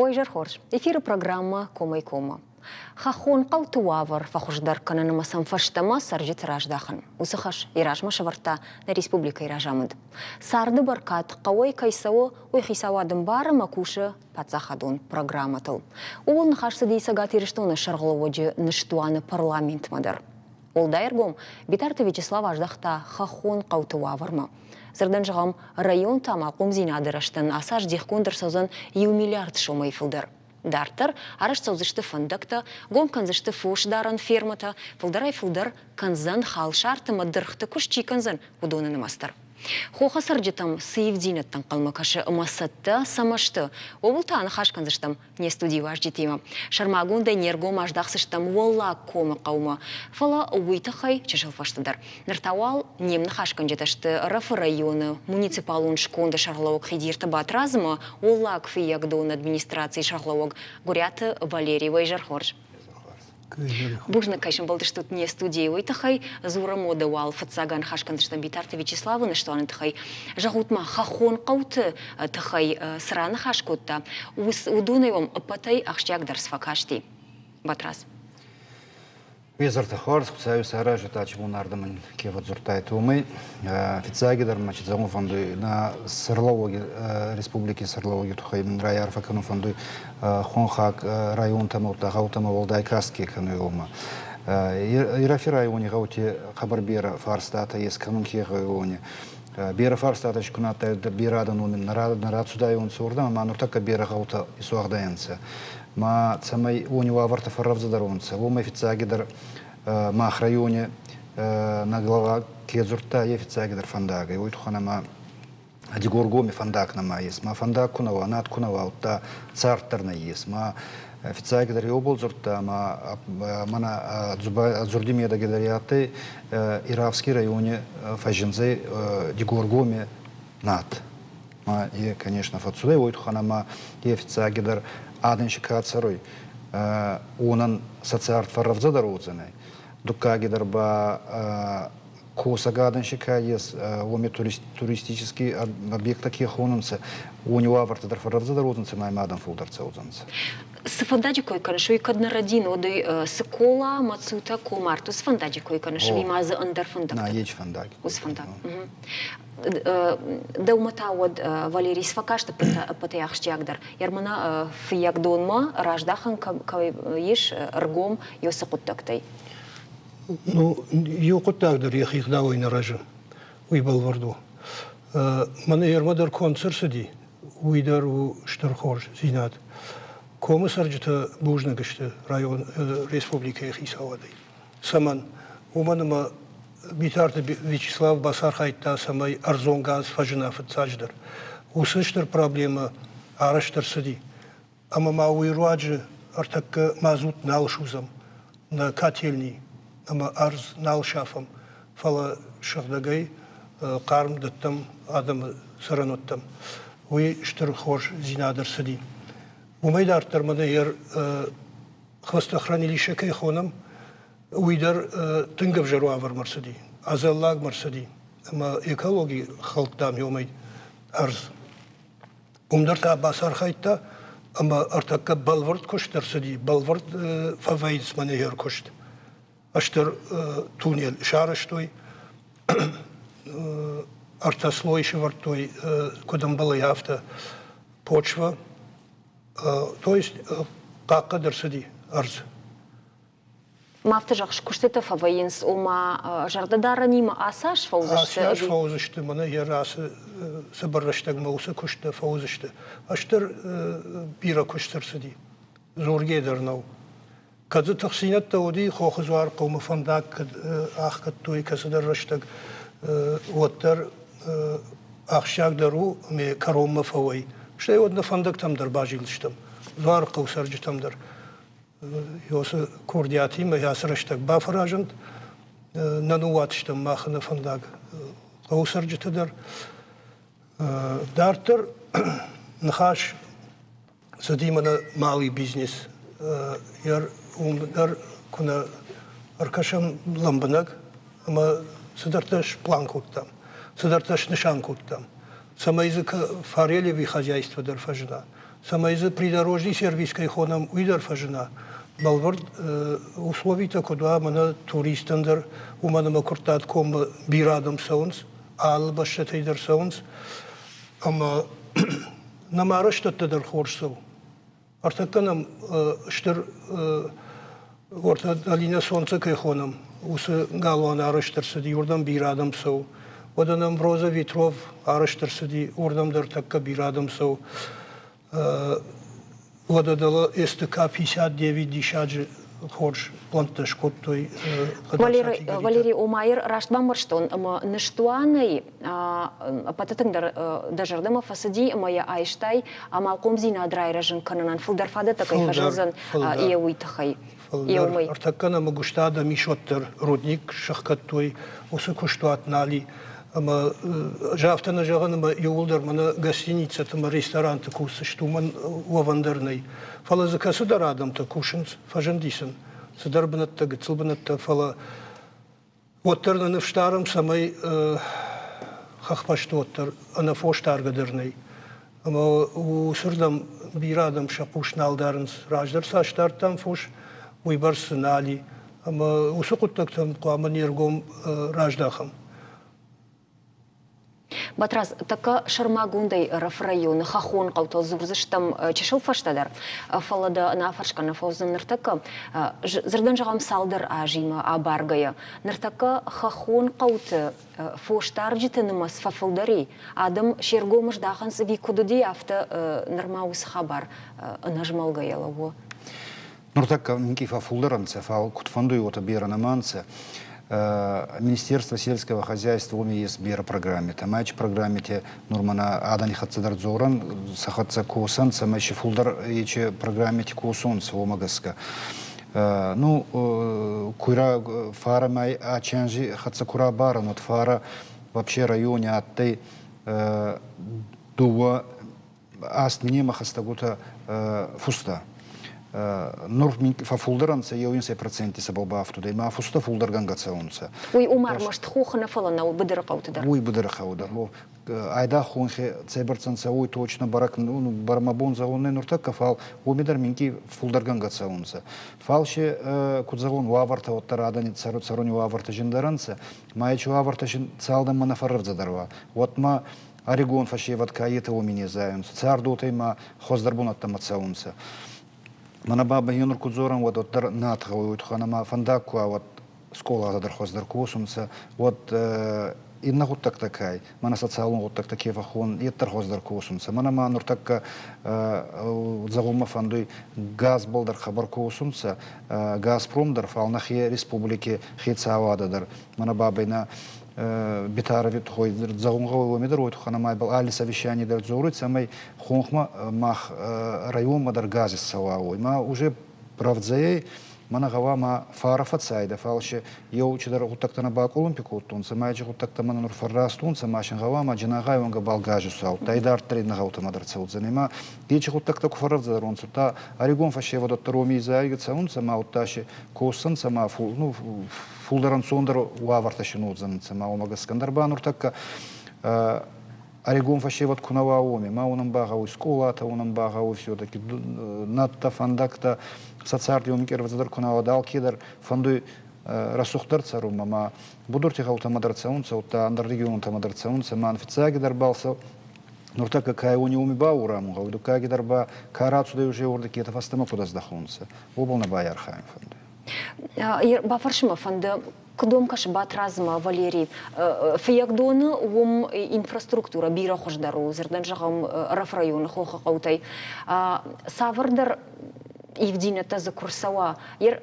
Ой, изӕр хорз. Эфиры программӕ «Комӕй-коммӕ». Хӕххон хъӕуты уавӕр фӕхуыздӕр кӕнын ӕмӕ сӕм фӕстӕмӕ цӕрджыты раздахын. Уыцы хӕс йӕ размӕ сӕвӕрдта нӕ республикӕйы разамынд. Царды бӕркад хъӕуӕй кӕй цӕуы, уый хицауад ӕмбары ӕмӕ кусы паддзахадон программӕтыл. Ууыл ныхас цыди Цӕгат Ирыстоны сӕргълӕууӕджы ныстуаны парламентмӕ дӕр. Уӕлдай ӕргом Битарты Вячеслав аздӕхта хӕххон хъӕуты уавӕрмӕ. Дзырдӕн зӕгъӕм, районты амалхъомдзинады рӕзтӕн ацы аз дихгонд ӕрцӕудзӕн иу миллиард сомӕй фылдӕр. Дарддӕр арӕзт цӕудзысты фӕндӕгтӕ, гом кӕндзысты фосдарӕн фермӕтӕ, фылдӕрӕй-фылдӕр кӕндзӕн халсарты ӕмӕ дыргъты куыст чи кӕндзӕн, уыдоны нымӕц дӕр. Хохы цӕрджытӕм цы ивддзинӕдтӕ ӕнхъӕлмӕ кӕсы ӕмӕ цӕттӕ цӕмӕ сты, ууыл та аныхас кӕндзыстӕм не студийы уазджытимӕ. Сӕрмагондӕй не ргом аздахдзыстӕм Уӕллаг комы хъӕумӕ, фӕлӕ уый тыххӕй чысыл фӕстӕдӕр. Ныр та уал не мныхасгӕнджытӕ сты Ӕрӕфы районы муниципалон сконды сӕргълӕууӕг Хидирты Батрадз ӕмӕ Уӕллаг Фыййагдоны администрацийы сӕргълӕууӕг Гуыриаты Валерий. Уӕ изӕр хорз! Бузныг, кӕй сӕмбӕлдыстут не студийы, уый тыххӕй. Дзурӕм уӕдӕ уал фыццаг аныхас кӕндзыстӕм Битарты Вячеславы ныстуаны тыххӕй. Зӕгъут-ма, хӕххон хъӕуты тыххӕй цы раныхас кодта, уыдонӕй уӕм ӕппӕтӕй ахсджиагдӕр цы фӕкасти? Батрадз. Уезӕртӕ хуарз, Хуцауи саразӕт ачи ардӕмӕн ке фӕдздзурдтайтӕ, уомӕй. Фиццагидӕр мӕ чи зӕгъун фӕндуй, нӕ сӕргълӕууӕги, республики сӕргълӕууӕги туххӕй мин райарфӕ кӕнун фӕндуй хуӕнхаг районтӕмӕ, удта гъӕутӕмӕ уӕлдай каст ке кӕнуй, уомӕ. Ирӕфи райони гъӕути хъӕбӕр берӕ фарстатӕ ес кӕнун ке гъӕуй, уони. Берӕ фарстатӕ си ку на адтайдӕ, берӕ адӕн уоми нӕ рацудайуонцӕ уордӕмӕ, ма нуртӕккӕ берӕ гъӕутӕ исуӕгъдӕ Ма цӕмӕй уони уавӕртӕ фӕррӕвдзӕдӕр уонцӕ, уомӕй фиццагидӕр мах райони нӕ глава ке дзурдта, е фиццагидӕр фӕндаг ӕй. Уой туххӕн ӕма Дигоргоми фӕндаг нӕма ес. Ма фӕндаг ку нӕ уа, над ку нӕ уа, удта цард дӕр нӕййес. Ма фиццагидӕр еубол дзурдта ӕма мӕнӕ дзурди медӕги дӕр адтӕй Иравски райони фӕззиндзӕй Дигоргоми над. Ма е, конечно, фӕццудӕй уой туххӕн ӕма е фиццагидӕр адӕн си ка цӕруй, уонӕн сӕ цард фӕррӕвдзӕдӕр уодзӕнӕй. Дуккагидӕр ба косӕг адӕн си ка ес, уоми туристический объекттӕ ке хонунцӕ, уони уавӕртӕ дӕр фӕррӕвдзӕдӕр уодзӕнцӕ ма имӕ адӕм фулдӕр цӕудзӕнцӕ. Цы фӕндаджы кой кӕныс, уый кӕд нӕ рӕдин, уӕд уый Цыкола, Мацутӕ, Комарт, уыцы фӕндаджы кой кӕныс, ӕви ма дзы ӕндӕр фӕндӕгтӕ? На, ечи фӕндаг. Уыцы фӕндаг. Дӕумӕ та уӕд, Валерий, цы фӕкаст ӕппӕтӕй ахсджиагдӕр? Ермана фыййагдонмӕ раздахӕн кӕй ис ӕргом уыцы хъуыддӕгтӕй? Ну, иу хъуыддаг дӕр йӕхи гъдауӕй нӕ рӕзы, уый бӕлвырд у. Мӕнӕ ермӕ дӕр конд цы рцыди, уый дӕр у стыр хорздзинад. Комы цӕрджытӕ бузныг сты район республикӕйы хицауадӕй. Цӕмӕн? Уымӕн ӕмӕ Битарты Вячеслав бацархайдта, цӕмӕй ӕрдзон газ фӕзына фыццаджыдӕр. Уыцы стыр проблемӕ арӕзт ӕрцыди. Ӕмӕ ма уый руаджы ӕртӕккӕ мазут нал судзӕм, нӕ котельни ӕмӕ ӕрдз нал сафӕм, фӕлӕ сыгъдӕгӕй хъарм дӕттӕм адӕмы цӕрӕнуӕттӕм. Уый стыр хорздзинад ӕрцыди. Уымӕй дарддӕр мӕнӕ хвостохранилище кӕй хонӕм, уый дӕр тынг ӕвзӕр уавӕрмӕ рцыди, ӕдзӕллагмӕ рцыди ӕмӕ экологи хӕлдта уымӕй ӕрдз. Уым дӕр та бацархайдта ӕмӕ ӕртӕккӕ бӕлвырд куыст ӕрцыди, бӕлвырд фӕвӕййынц мӕнӕ йе ркуыст. Стыр туннель сарӕзтой, ӕртӕ слой сӕвӕрдтой, куыд ӕмбӕлы, афтӕ почва. То есть хъахъхъӕд ӕрцыди ӕрдз. Ма афтӕ зӕгъыс, куыстытӕ фӕвӕййынц, ома зӕрдӕдарӕнимӕ ацы аз фӕуыдзысты? Ацы аз фӕуыдзысты, мӕнӕ йӕ ацы цыбыр рӕстӕгмӕ уыцы куысттӕ фӕуыдзысты. Стыр бирӕ куыст ӕрцыди, дзургӕ дӕр нӕу. Кӕд дзы тыхстдзинӕдтӕ уыди, Хохы дзуар хъӕумӕ фӕндаг кӕд ӕхгӕдтой кӕцыдӕр рӕстӕг, уӕддӕр ахсджиагдӕр у ӕмӕ кӕронмӕ фӕуай. Стӕй уӕд нӕ фӕндӕгтӕм дӕр базилдзыстӕм, Дзуарыхъӕуы цӕрджытӕм дӕр. Уыцы курдиатимӕ ацы рӕстӕг бафӕразӕнт. Нӕ ныууадзыстӕм мах нӕ фӕндаг хъӕуы цӕрджытӕ дӕр. Дарддӕр ныхас цыди мӕнӕ малый бизнес. Уым дӕр куы нӕ ӕркӕсӕм лӕмбынӕг ӕмӕ цыдӕртӕ сплан кодтам, цыдӕртӕ снысан кодтам, цӕмӕй дзы форелевый хозяйство дӕр фӕзына. Цӕмӕй дзы придорожный сервис кӕй хонӕм, уый дӕр фӕзына. Бӕлвырд условитӕ куыд уа, мӕнӕ туристтӕн дӕр, уымӕн ӕмӕ Куырттат коммӕ бирӕ адӕм цӕуынц, алы бӕстӕтӕй дӕр цӕуынц. Ӕмӕ нӕм арӕзтӕдтӕ дӕр хорз цӕуы. Ӕртӕккӕ нӕм стыр уӕртӕ Алина Солнце кӕй хонӕм, уыцы галуан арӕзт ӕрцыди, уырдӕм бирӕ адӕм цӕуы. Уӕдӕ нӕм Роза Ветров арӕзт ӕрцыди, уырдӕм дӕр тӕккӕ бирӕ адӕм цӕуы. Уӕдӕ дӕлӕ СТК 59 диссаджы хорз плӕнттӕ скодтой. Валерий Омайыр раст бамбӕрстон, ӕмӕ ныстуанӕй ӕппӕты тынгдӕр дӕ зӕрдӕмӕ фӕцыди ӕмӕ йӕ айстай амалхъомдзинад райрӕзын кӕнынӕн фылдӕр фадӕттӕ кӕй фӕзындзӕн йӕ уый тыххӕй. Фылдӕр. Ӕртӕккӕ нӕм ӕгуыст адӕм ис уӕддӕр рудник сӕхгӕдтой, уыцы куыстуат нал и. Ӕмӕ ӕз афтӕ нӕ зӕгъын, ӕмӕ иууылдӕр мӕнӕ гостиницӕты ӕмӕ ресторанты кусдзысты, уымӕн уӕвӕн дӕр нӕй. Фӕлӕ дзы кӕцыдӕр адӕмтӕ кусынц, фӕзынди сын цыдӕр бынӕттӕ, гыццыл бынӕттӕ, фӕлӕ уӕддӕр нӕ ныфс дарӕм, цӕмӕй хӕхбӕсты уӕддӕр ӕнӕ фос даргӕ дӕр нӕй. Ӕмӕ уыцырдӕм бирӕ адӕм сӕ хъус нал дарынц. Раздӕр цас дардтам фос, уыйбӕрц дзы нал и. Ӕмӕ уыцы хъуыддӕгтӕм хъуамӕ не ргом раздахӕм. Батрадз, тӕккӕ сӕрмагондӕй Ӕрӕфы районы хӕххон хъӕутыл дзурдзыстӕм чысыл фӕстӕдӕр, фӕлӕ дӕ ӕнӕфӕрсгӕ нӕ фӕуыдзӕн ныртӕккӕ. Дзырдӕн зӕгъӕм, цалдӕр азимӕ абаргӕйӕ, ныртӕккӕ хӕххон хъӕуты фосдарджыты нымӕц фӕфылдӕр и, адӕм се ргом здахынц ӕви куыд уыди, афтӕ нырма уыцы хабар ӕнӕзмӕлгӕйӕ лӕууы. Нуртӕккӕ минкъий фӕффулдӕр ӕнцӕ, фал куд фӕндуй, уотӕ берӕ нӕма нцӕ. Министерство сельского хозяйства уоми ес берӕ программитӕ. Ма программитӕ нур мӕнӕ адӕни хӕццӕ дӕр дзорӕн, сӕ хӕццӕ косӕн, цӕмӕй си фулдӕр ечи программити косонцӕ, уомӕ гӕсгӕ. Ну, куйра фарӕ мӕй ачи анзи хӕццӕ ку рабарӕн, уӕд фарӕ вообще райони адтӕй дууӕ аст минемӕ хӕстӕгутӕ фуста. Нур фӕффулдӕр ӕнцӕ еу инсӕй проценти сӕбӕл бафтудӕй, ма фуста фулдӕргӕнгӕ цӕунцӕ. Уый уымӕ ӕрмӕст хохы нӕ, фӕлӕ нӕу быдыры хъӕуты дӕр. Уый быдыры хъӕуы дӕр. Айдагъ хонхи цӕйбӕрцӕ нцӕ, уой точно бӕрӕг мӕ бон зӕгъун нӕ нуртӕккӕ, фал уоми дӕр минкъий фулдӕргӕнгӕ цӕунцӕ. Фал се, куд зӕгъон, уавӕртӕ уӕддӕр адӕни цӕруни уавӕртӕ зиндӕр ӕнцӕ. Ма ечи уавӕртӕ цалдӕнмӕ нӕ фӕррӕвдзӕдӕр уа, уӕдмӕ ӕригон фӕсевӕд ка етӕ уоми не зайунцӕ, цардотӕй ма хуӕздӕр бунӕттӕмӕ цӕунцӕ. Мӕнӕ баба нур ку дзорӕн, уӕд уӕддӕр над гъӕуй, уой туххӕн ӕма фӕндаг ку уа, уӕд скъолатӕ дӕр хуӕздӕр косунцӕ, уӕд иннӕ гъуддӕгтӕ кай, мӕнӕ социалон гъуддӕгтӕ ке фӕххонун, е дӕр хуӕздӕр косунцӕ. Мӕнӕ ма нуртӕккӕ зӕгъунмӕ фӕндуй, газбӕл дӕр хъӕбӕр косунцӕ, Газпром дӕр, фал нӕхе республики хецауадӕ дӕр. Мӕнӕ бабӕй нӕ Битарови туххӕй зӕгъун гъӕуй уоми дӕр, уой туххӕн ӕма ибӕл алли совещаний дӕр дзоруй, цӕмӕй хонхмӕ мах районмӕ дӕр газ иссӕуа, уой. Ма уже рӕвдзӕй мӕнӕ гъӕуама фарӕ фӕцайдӕ, фал си еу чидӕр гъуддӕгтӕ нӕ бакъулумпи кодтонцӕ, ма ечи гъуддӕгтӕ мӕнӕ нур фӕррастунцӕ, ма син гъӕуама Джинагъай уӕнгӕ бал газ иссаудта, идарддӕр иннӕ гъӕутӕмӕ дӕр цӕудзӕнӕй. Ма ечи гъуддӕгтӕ ку фӕррӕвдзӕдӕр унцӕ, удта ӕригон фӕсевӕд уӕддӕр уоми изайгӕ цӕунцӕ, ма удта си косунцӕ, ма ну, фулдӕр ӕнцондӕр уавӕртӕ син уодзӕнӕнцӕ, ма уомӕ гӕсгӕ ӕндӕр ба нуртӕккӕ ӕригон фӕсевӕд ку нӕ уа уоми, ма уонӕн багъӕуй скъолатӕ, уонӕн багъӕуй все-таки нӕдтӕ, фӕндӕгтӕ, сӕ царди уоми къервӕдзӕдӕр ку нӕ уа, алкедӕр фӕндуй рӕсугъддӕр цӕрунмӕ, ма будурти гъӕутӕмӕ дӕр цӕунцӕ, удта ӕндӕр регионтӕмӕ дӕр цӕунцӕ, ма фиццагидӕр бал сӕ нуртӕккӕ ка уони уоми бауорамун гъӕуй, дуккагидӕр ба ка рацудӕй уже уордӕги, етӕ фӕстӕмӕ куд ӕздӕхунцӕ, уобӕл нӕ байархайун фӕндуй. Бафӕрсынмӕ фӕнды, куыд уӕм кӕсы Батрадзмӕ, Валерий? Фыййагдоны уым инфраструктурӕ бирӕ хуыздӕр у, дзырдӕн зӕгъӕм, Ӕрӕфы районы хохы хъӕутӕй. Цавӕрдӕр ивдзинӕдтӕ дзы куы рцӕуа,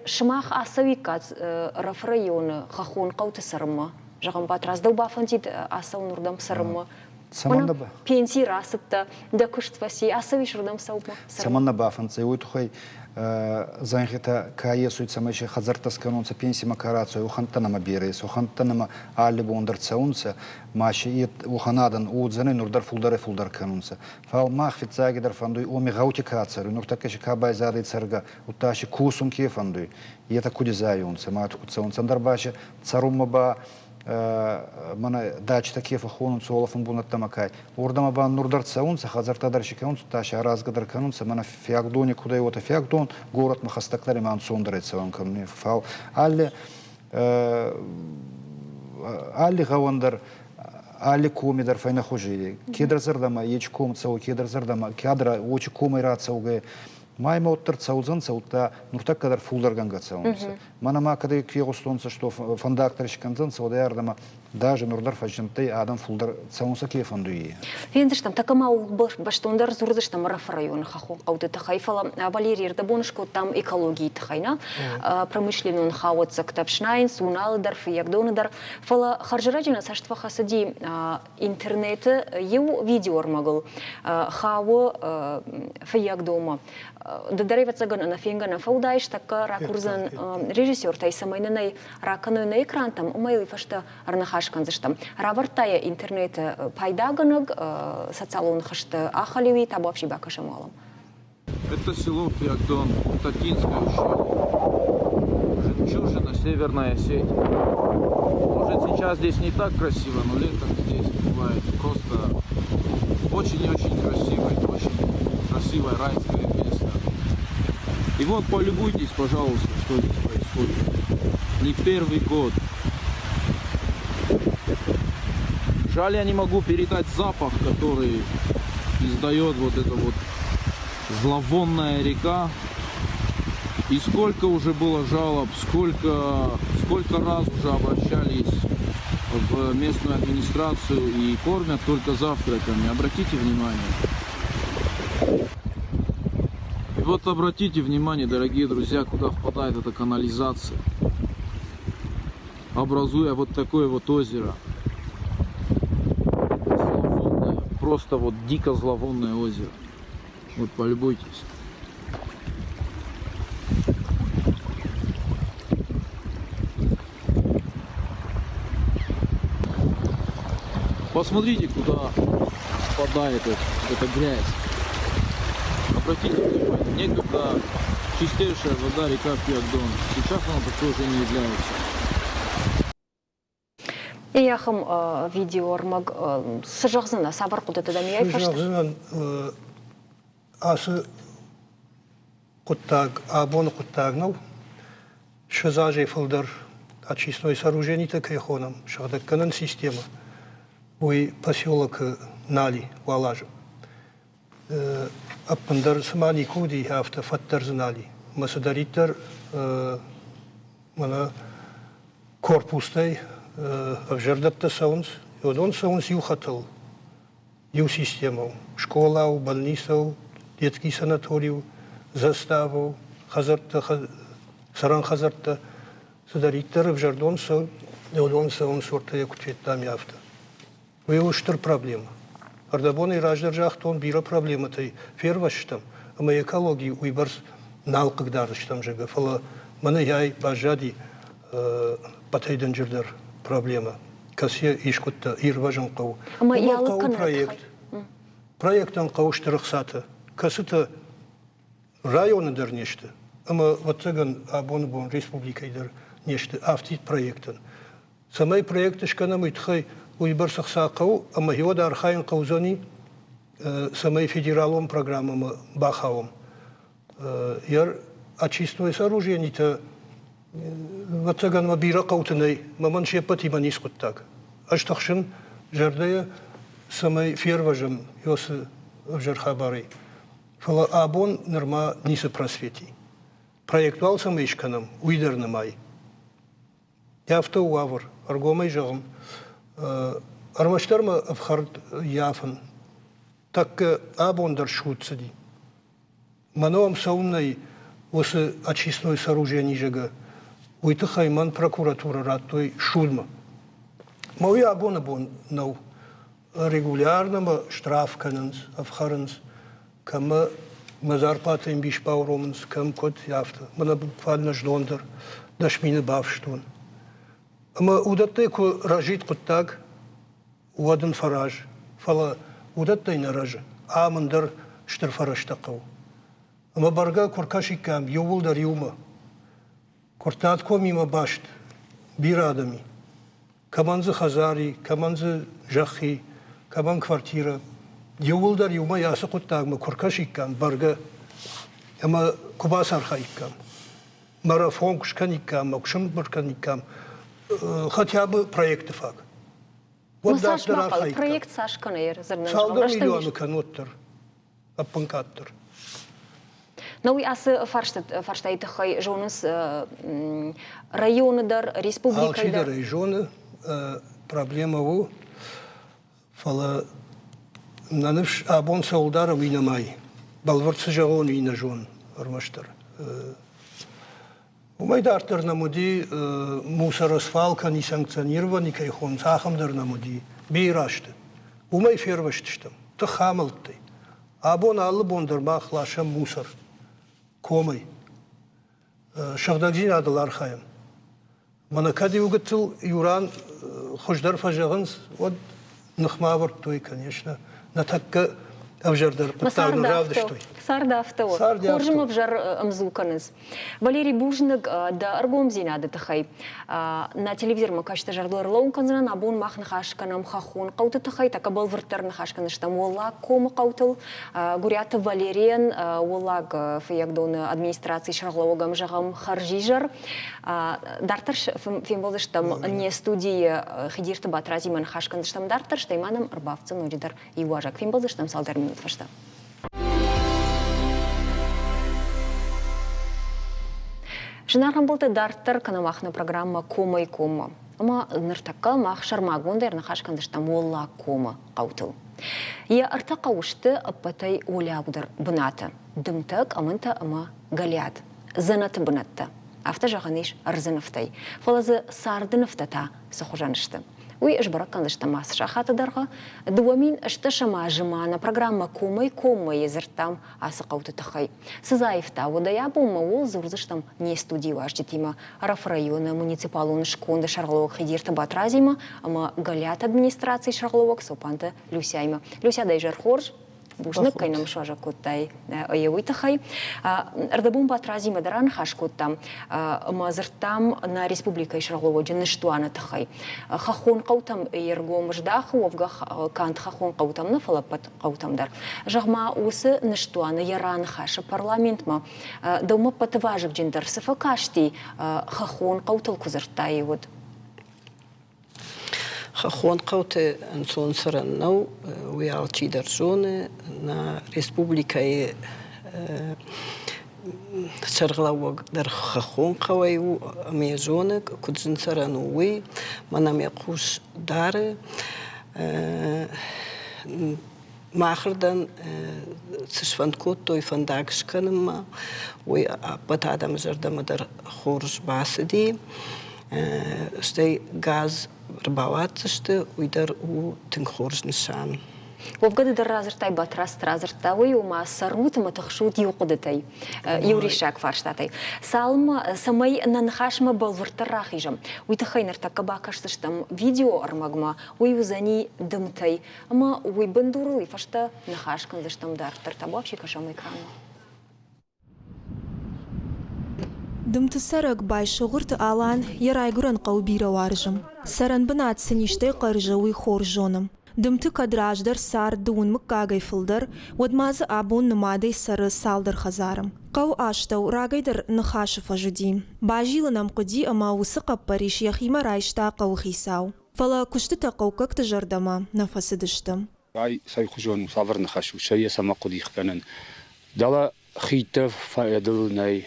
сымах ацӕуиккат Ӕрӕфы районы хӕххон хъӕуты цӕрынмӕ? Зӕгъӕм, Батрадз, дӕу бафӕндид ацӕуын уырдӕм цӕрынмӕ? Цӕмӕн нӕ Пенсийы рацыдтӕ, дӕ куыст фӕци, ацӕуис уырдӕм цӕуынмӕ? Цӕмӕн нӕ бафӕнддзӕй, уой туххӕй зӕнхитӕ ка есуй, цӕмӕй се хӕдзӕрттӕ скӕнонцӕ, пенсимӕ ка рацӕуй, уӕхӕнттӕ нӕмӕ берӕ ес, уӕхӕнттӕ нӕмӕ алли бон дӕр цӕунцӕ, ма си уӕхӕн адӕн уодзӕнӕй нур дӕр фулдӕрӕй-фулдӕр кӕнунцӕ. Фал мах фиццагидӕр фӕндуй уоми гъӕути ка цӕруй, нуртӕккӕ си ка байзадӕй цӕргӕ, удта си косун ке фӕндуй, етӕ куд изайунцӕ, ма куд цӕунцӕ, ӕндӕр ба си цӕрунмӕ ба Мӕнӕ дачитӕ ке фӕххонунцӕ уолӕфӕн бунӕттӕмӕ ка, уордӕмӕ ба нур дӕр цӕунцӕ, хӕдзӕрттӕ дӕр си кӕнунцӕ, та сӕ аразгӕ дӕр кӕнунцӕ. Мӕнӕ Фиагдони куд ӕй, уотӕ Фиагдон горӕтмӕ хӕстӕгдӕр ӕма ӕнцондӕрӕй цӕуӕн кӕнуни. Фал алли алли гъӕуӕн дӕр алли коми дӕр фӕйнӕхузи. Кедӕр зӕрдӕмӕ ечи ком цӕуй, кедӕр зӕрдӕмӕ, кӕдӕр уочи комӕй рацӕугӕй ма имӕ уӕддӕр цӕудзӕнцӕ, удта нуртӕккӕ дӕр фулдӕргӕнгӕ цӕунцӕ. Мӕнӕ ма кӕдӕй фегъустонцӕ, што фӕндаг дӕр искӕндзӕнцӕ, уӕд ардӕмӕ даже нур дӕр фӕззиндтӕй адӕм фулдӕр цӕунцӕ ке фӕндуй. Фендзыстӕм, тӕккӕ ма бӕстондӕр дзурдзыстӕм Ӕрӕфы районы хӕххон хъӕуты тыххӕй, фӕлӕ Валерий ӕрдӕбон скодтам экологийы тыххӕй, нӕ? Промышленнон хауӕццӕгтӕ ӕфснайынц, Уыналы дӕр, Фыййагдоны дӕр. Фӕлӕ хӕрзӕрӕджы нӕ цӕст фӕхӕцыди интернеты иу видеоӕрмӕгыл хауы Фыййагдонмӕ. Ды дӕр, ӕвӕццӕгӕн, ӕнӕфенгӕ нӕ фӕуыдаис, тӕккӕ ракурдзӕн режиссертӕй, цӕмӕй нын ӕй ракӕной нӕ экрантӕм, ӕмӕ йыл уый фӕстӕ ӕрныхас кӕндзыстӕм. Равӕрдта йӕ интернеты пайдагӕнӕг социалон хызты ахӕлиуи, табуафси бакӕсӕм уалӕм. Это село Фиагдон, Татинское ущелье. Жемчужина Северной Осетии. Может, сейчас здесь не так красиво, но летом здесь бывает просто очень и очень красиво. Это очень красивое райское место. И вот полюбуйтесь, пожалуйста, что здесь происходит. Не первый год. Жаль, я не могу передать запах, который издает вот эта вот зловонная река. И сколько уже было жалоб, сколько, сколько раз уже обращались в местную администрацию и кормят только завтраками. Обратите внимание. И вот обратите внимание, дорогие друзья, куда впадает эта канализация, образуя вот такое вот озеро. Зловонное, просто вот дико зловонное озеро. Вот полюбуйтесь. Посмотрите, куда впадает эта грязь. Обратите внимание, некогда чистейшая вода река Фиагдон. Сейчас она такой уже не является. Ахӕм видеоӕрмӕг цы зӕгъдзынӕ, цавӕр хъуыдыты дӕм ӕй фӕстӕ? Зӕгъдзынӕн, ацы хъуыддаг абоны хъуыддаг нӕу. 20 азӕй фылдӕр очистной сооруженитӕ кӕй хонӕм, сыгъдӕггӕнӕн системӕ, уый поселокы нал и уал азы. Ӕппындӕр цыма никуы уыди, афтӕ фӕд дӕр дзы нал и. Мӕ цыдӕриддӕр мӕнӕ корпустӕй ӕвзӕрдӕттӕ цӕуынц, уыдон цӕуынц иу хӕтӕл, иу системӕ у. Скъола у, больница у, детский санаторий у, застава у, хӕдзӕрттӕ, цӕрӕн хӕдзӕрттӕ. Цыдӕриддӕр ӕвзӕрдон цӕуы, уыдон цӕуынц уӕртӕ куыд федтам, афтӕ. Уый у стыр проблемӕ. Ӕрдӕбонӕй раздӕр загътон, бирӕ проблемӕтӕй фервӕзтыстӕм, ӕмӕ экологи уыйбӕрц нал хъыгдардыстӕм, зӕгъгӕ, фӕлӕ мӕнӕ ай баззади ӕппӕтӕй дынджырдӕр проблемӕ, кӕцыйӕ искуыдтӕ ирвӕзын хъӕуы. Ӕмӕ йӕ алыг хъӕуы проект. Проектӕн хъӕуы стыр ӕхцатӕ, кӕцытӕ районы дӕр не сты, ӕмӕ, ӕвӕццӕгӕн, абоны бон республикӕйы дӕр не сты афтид проектӕн. Цӕмӕй проект скӕнӕм, уый тыххӕй уыйбӕрц ӕхца хъӕуы, ӕмӕ уӕд архайын хъӕудзӕни, цӕмӕй федералон программӕмӕ бахауӕм. Йӕ очистной сооруженитӕ, ӕвӕццӕгӕн, мӕ бирӕ хъӕуты нӕй, мӕ мӕн се ппӕтимӕ ницы хъуыддаг. Ӕз тыхсын зӕрдӕйӕ, цӕмӕй фервӕзӕм уыцы ӕвзӕр хабарӕй. Фӕлӕ абон нырма ницы просвети. Проект уал цӕмӕй скӕнӕм, уый дӕр нымай. Афтӕ у уавӕр, ӕргомӕй зӕгъын. Ӕрмӕстдӕр мӕ ӕфхӕрд ййафын. Тӕккӕ абон дӕр суд цыди. Мӕнӕ уӕм цӕуыннӕй уыцы очистной сооружений зӕгъгӕ, уый тыххӕй мӕн прокуратурӕ радтой судмӕ. Мӕ уый абоны бон нӕу. Регулярно мӕ штраф кӕнынц, ӕфхӕрынц, кӕм мӕ зарплатӕ ӕмбис бауромынц, кӕм куыд, афтӕ. Мӕнӕ буквально знон дӕр 10 000 бафстон. Ӕмӕ уыдӕттӕй куы рӕзид хъуыддаг, уӕд ын фӕраз. Фӕлӕ уыдӕттӕй нӕ рӕзы. Ам ӕндӕр стыр фӕрӕзтӕ хъӕуы. Ӕмӕ бӕргӕ куы ркӕсиккам иууылдӕр иумӕ, Куырттат комимӕ баст бирӕ адӕм и. Кӕмӕн дзы хӕдзар и, кӕмӕн дзы зӕхх и, кӕмӕн квартирӕ. Иууылдӕр иумӕ ацы хъуыддагмӕ куы ркӕсиккам, бӕргӕ, ӕмӕ куы бацархаиккам, марафон куы скӕниккам ӕмӕ куы сӕмбырд кӕниккам хотя бы проекты фаг. Уӕд дарддӕр архайдта. Проект цас кӕны? Цалдӕр миллионы кӕны уӕддӕр, ӕппынкъаддӕр. Но уый ацы фарстайы тыххӕй зонынц районы дӕр, республикӕйы дӕр? Алчидӕр ӕй зоны, проблемӕ у, фӕлӕ нӕ ныфс абон цӕуылдӕр уый нӕма и. Бӕлвырд цы зӕгъон, уый нӕ зонын ӕрмӕстдӕр. Уымӕй дарддӕр нӕм уыди мусоросвал кӕни санкционировани кӕй хонынц, ахӕм дӕр нӕм уыди бирӕ азты. Уымӕй фервӕзтыстӕм тыхамӕлттӕй. Абон алы бон дӕр мах ласӕм мусор комӕй. Сыгъдӕгдзинадыл архайӕм. Мӕнӕ кӕд иу гыццыл иу ран хуыздӕр фӕзӕгъынц, уӕд ныхмӕ ӕвӕрдтой, конечно, нӕ тӕккӕ ӕвзӕрдӕр хъуыддаг нын равдыстой. Цард афтӕ у. Хорз ӕмӕ ӕвзӕр ӕмдзу кӕнынц. Валерий, бузныг дӕ ӕргомдзинады тыххӕй. Нӕ телевизормӕ кӕсты зӕрдыл ӕрлӕууын кӕндзынӕн. Абон мах ныхас кӕнӕм хӕххон хъӕуты тыххӕй, тӕккӕ бӕлвырддӕр ныхас кӕндзыстӕм Уӕллаг комы хъӕутыл. Гуыриаты Валерийӕн Уӕллаг Фыййагдоны администрацийы сӕргълӕууӕгӕн зӕгъӕм хӕрзизӕр. Дарддӕр фембӕлдзыстӕм не студийы Хидирты Батрадзимӕ ныхас кӕндзыстӕм дарддӕр, стӕй ма нӕм ӕрбафтдзӕн ноджыдӕр иу уазӕг. Фембӕлдзыстӕм цалдӕр минут фӕстӕ. Зынаргъ ӕмбӕлттӕ, дарддӕр кӕнӕм мах нӕ программӕ Комӕй коммӕ. Ӕмӕ ныртӕккӕ мах сӕрмагондӕй ӕрныхас кӕндзыстӕм Уӕллаг комы хъӕутыл. Йӕ ӕртӕ хъӕуы сты ӕппӕтӕй уӕлиаудӕр бынаты – Дымтӕ, Къӕмынтӕ ӕмӕ Гӕлиат. Дзӕнӕты бынӕттӕ. Афтӕ зӕгъӕн ис ӕрдзы нывтӕй. Фӕлӕ дзы царды нывтӕ та цы хуызӕн сты? Уый сбӕрӕг кӕндзыстӕм ацы сахаты дӕргъы. 2008 азы ма нӕ программӕ Комӕй-коммӕ-йы дзырдтам ацы хъӕуты тыххӕй. Цы дзы аивта, уӕдӕй абонмӕ ууыл дзурдзыстӕм не студийы уазджытимӕ, Ӕрӕфы районы муниципалон сконды сӕргълӕууӕг Хидирты Батрадзимӕ ӕмӕ Гӕлиаты администрацийы сӕргълӕууӕг Цопанты Люсяимӕ. Люся, дӕ изӕр хорз! Бузныг, кӕй нӕм суазӕг кодтай уый тыххӕй. Ӕрдӕбон Батрадзимӕ дӕр аныхас кодтам ӕмӕ дзырдтам нӕ республикӕйы сӕргълӕууӕджы ныстуаны тыххӕй. Хӕххон хъӕутӕм йе ргом здахы, уӕвгӕ канд хӕххон хъӕутӕм нӕ, фӕлӕ ӕппӕт хъӕутӕм дӕр. Зӕгъ-ма, уыцы ныстуаны йӕ раныхасы парламентмӕ дӕумӕ ӕппӕты вазыгджындӕр цы фӕкасти, хӕххон хъӕутыл куы дзырдтай, уӕд? Хӕххон хъӕуты ӕнцон цӕрӕн нӕу, уый алчидӕр зоны. Нӕ республикӕйы сӕргълӕууӕг дӕр хӕххон хъӕуӕй у ӕмӕ йӕ зоны, куыд зын цӕрӕн у, уый. Мӕнӕ мӕ хъус дары. Махырдӕм цы сфӕнд кодтой фӕндаг скӕнынмӕ, уый ӕппӕт адӕмы зӕрдӕмӕ дӕр хорз бацыди. Стӕй газ ӕрбауадздзысты, уый дӕр у тынг хорз нысан. Уӕвгӕ ды дӕр радзырдтай, Батрадз радзырдта, уый ома цӕрут ӕмӕ тыхсут иу хъуыдытӕй, иу риссаг фарстатӕй. Цалынмӕ, цӕмӕй нӕ ныхасмӕ бӕлвырддӕр рахизӕм, уый тыххӕй ныртӕккӕ бакӕсдзыстӕм видеоӕрмӕгмӕ, уый уыдзӕни дымтӕй. Ӕмӕ уый бындурыл уый фӕстӕ ныхас кӕндзыстӕм дарддӕр. Табуафси кӕсӕм экранмӕ. Дымты цӕрӕг Байсогъуырты Алан йӕ райгуырӕн хъӕу бирӕ уарзы. Цӕрӕнбынат цы низтӕй хъӕрзы, уый хорз зоны. Дымты кӕд раздӕр цард дыууын мыггагӕй фылдӕр, уӕд ма дзы абон нымадӕй цӕры цалдӕр хӕдзары. Хъӕуы астӕу рагӕй дӕр Ныхасы фӕз уыди. Базилын ӕм хъуыди ӕмӕ уыцы хъӕппӕрис йӕхимӕ райста хъӕуыхицау. Фӕлӕ куыстытӕ хъӕуккӕгты зӕрдӕмӕ нӕ фӕцыдысты. Ай цӕйхуызон у, цавӕр ныхас у, сӕ йӕ цӕмӕ хъуыдих кӕнын. Дӕлӕ хидтӕ фӕдыл нӕй,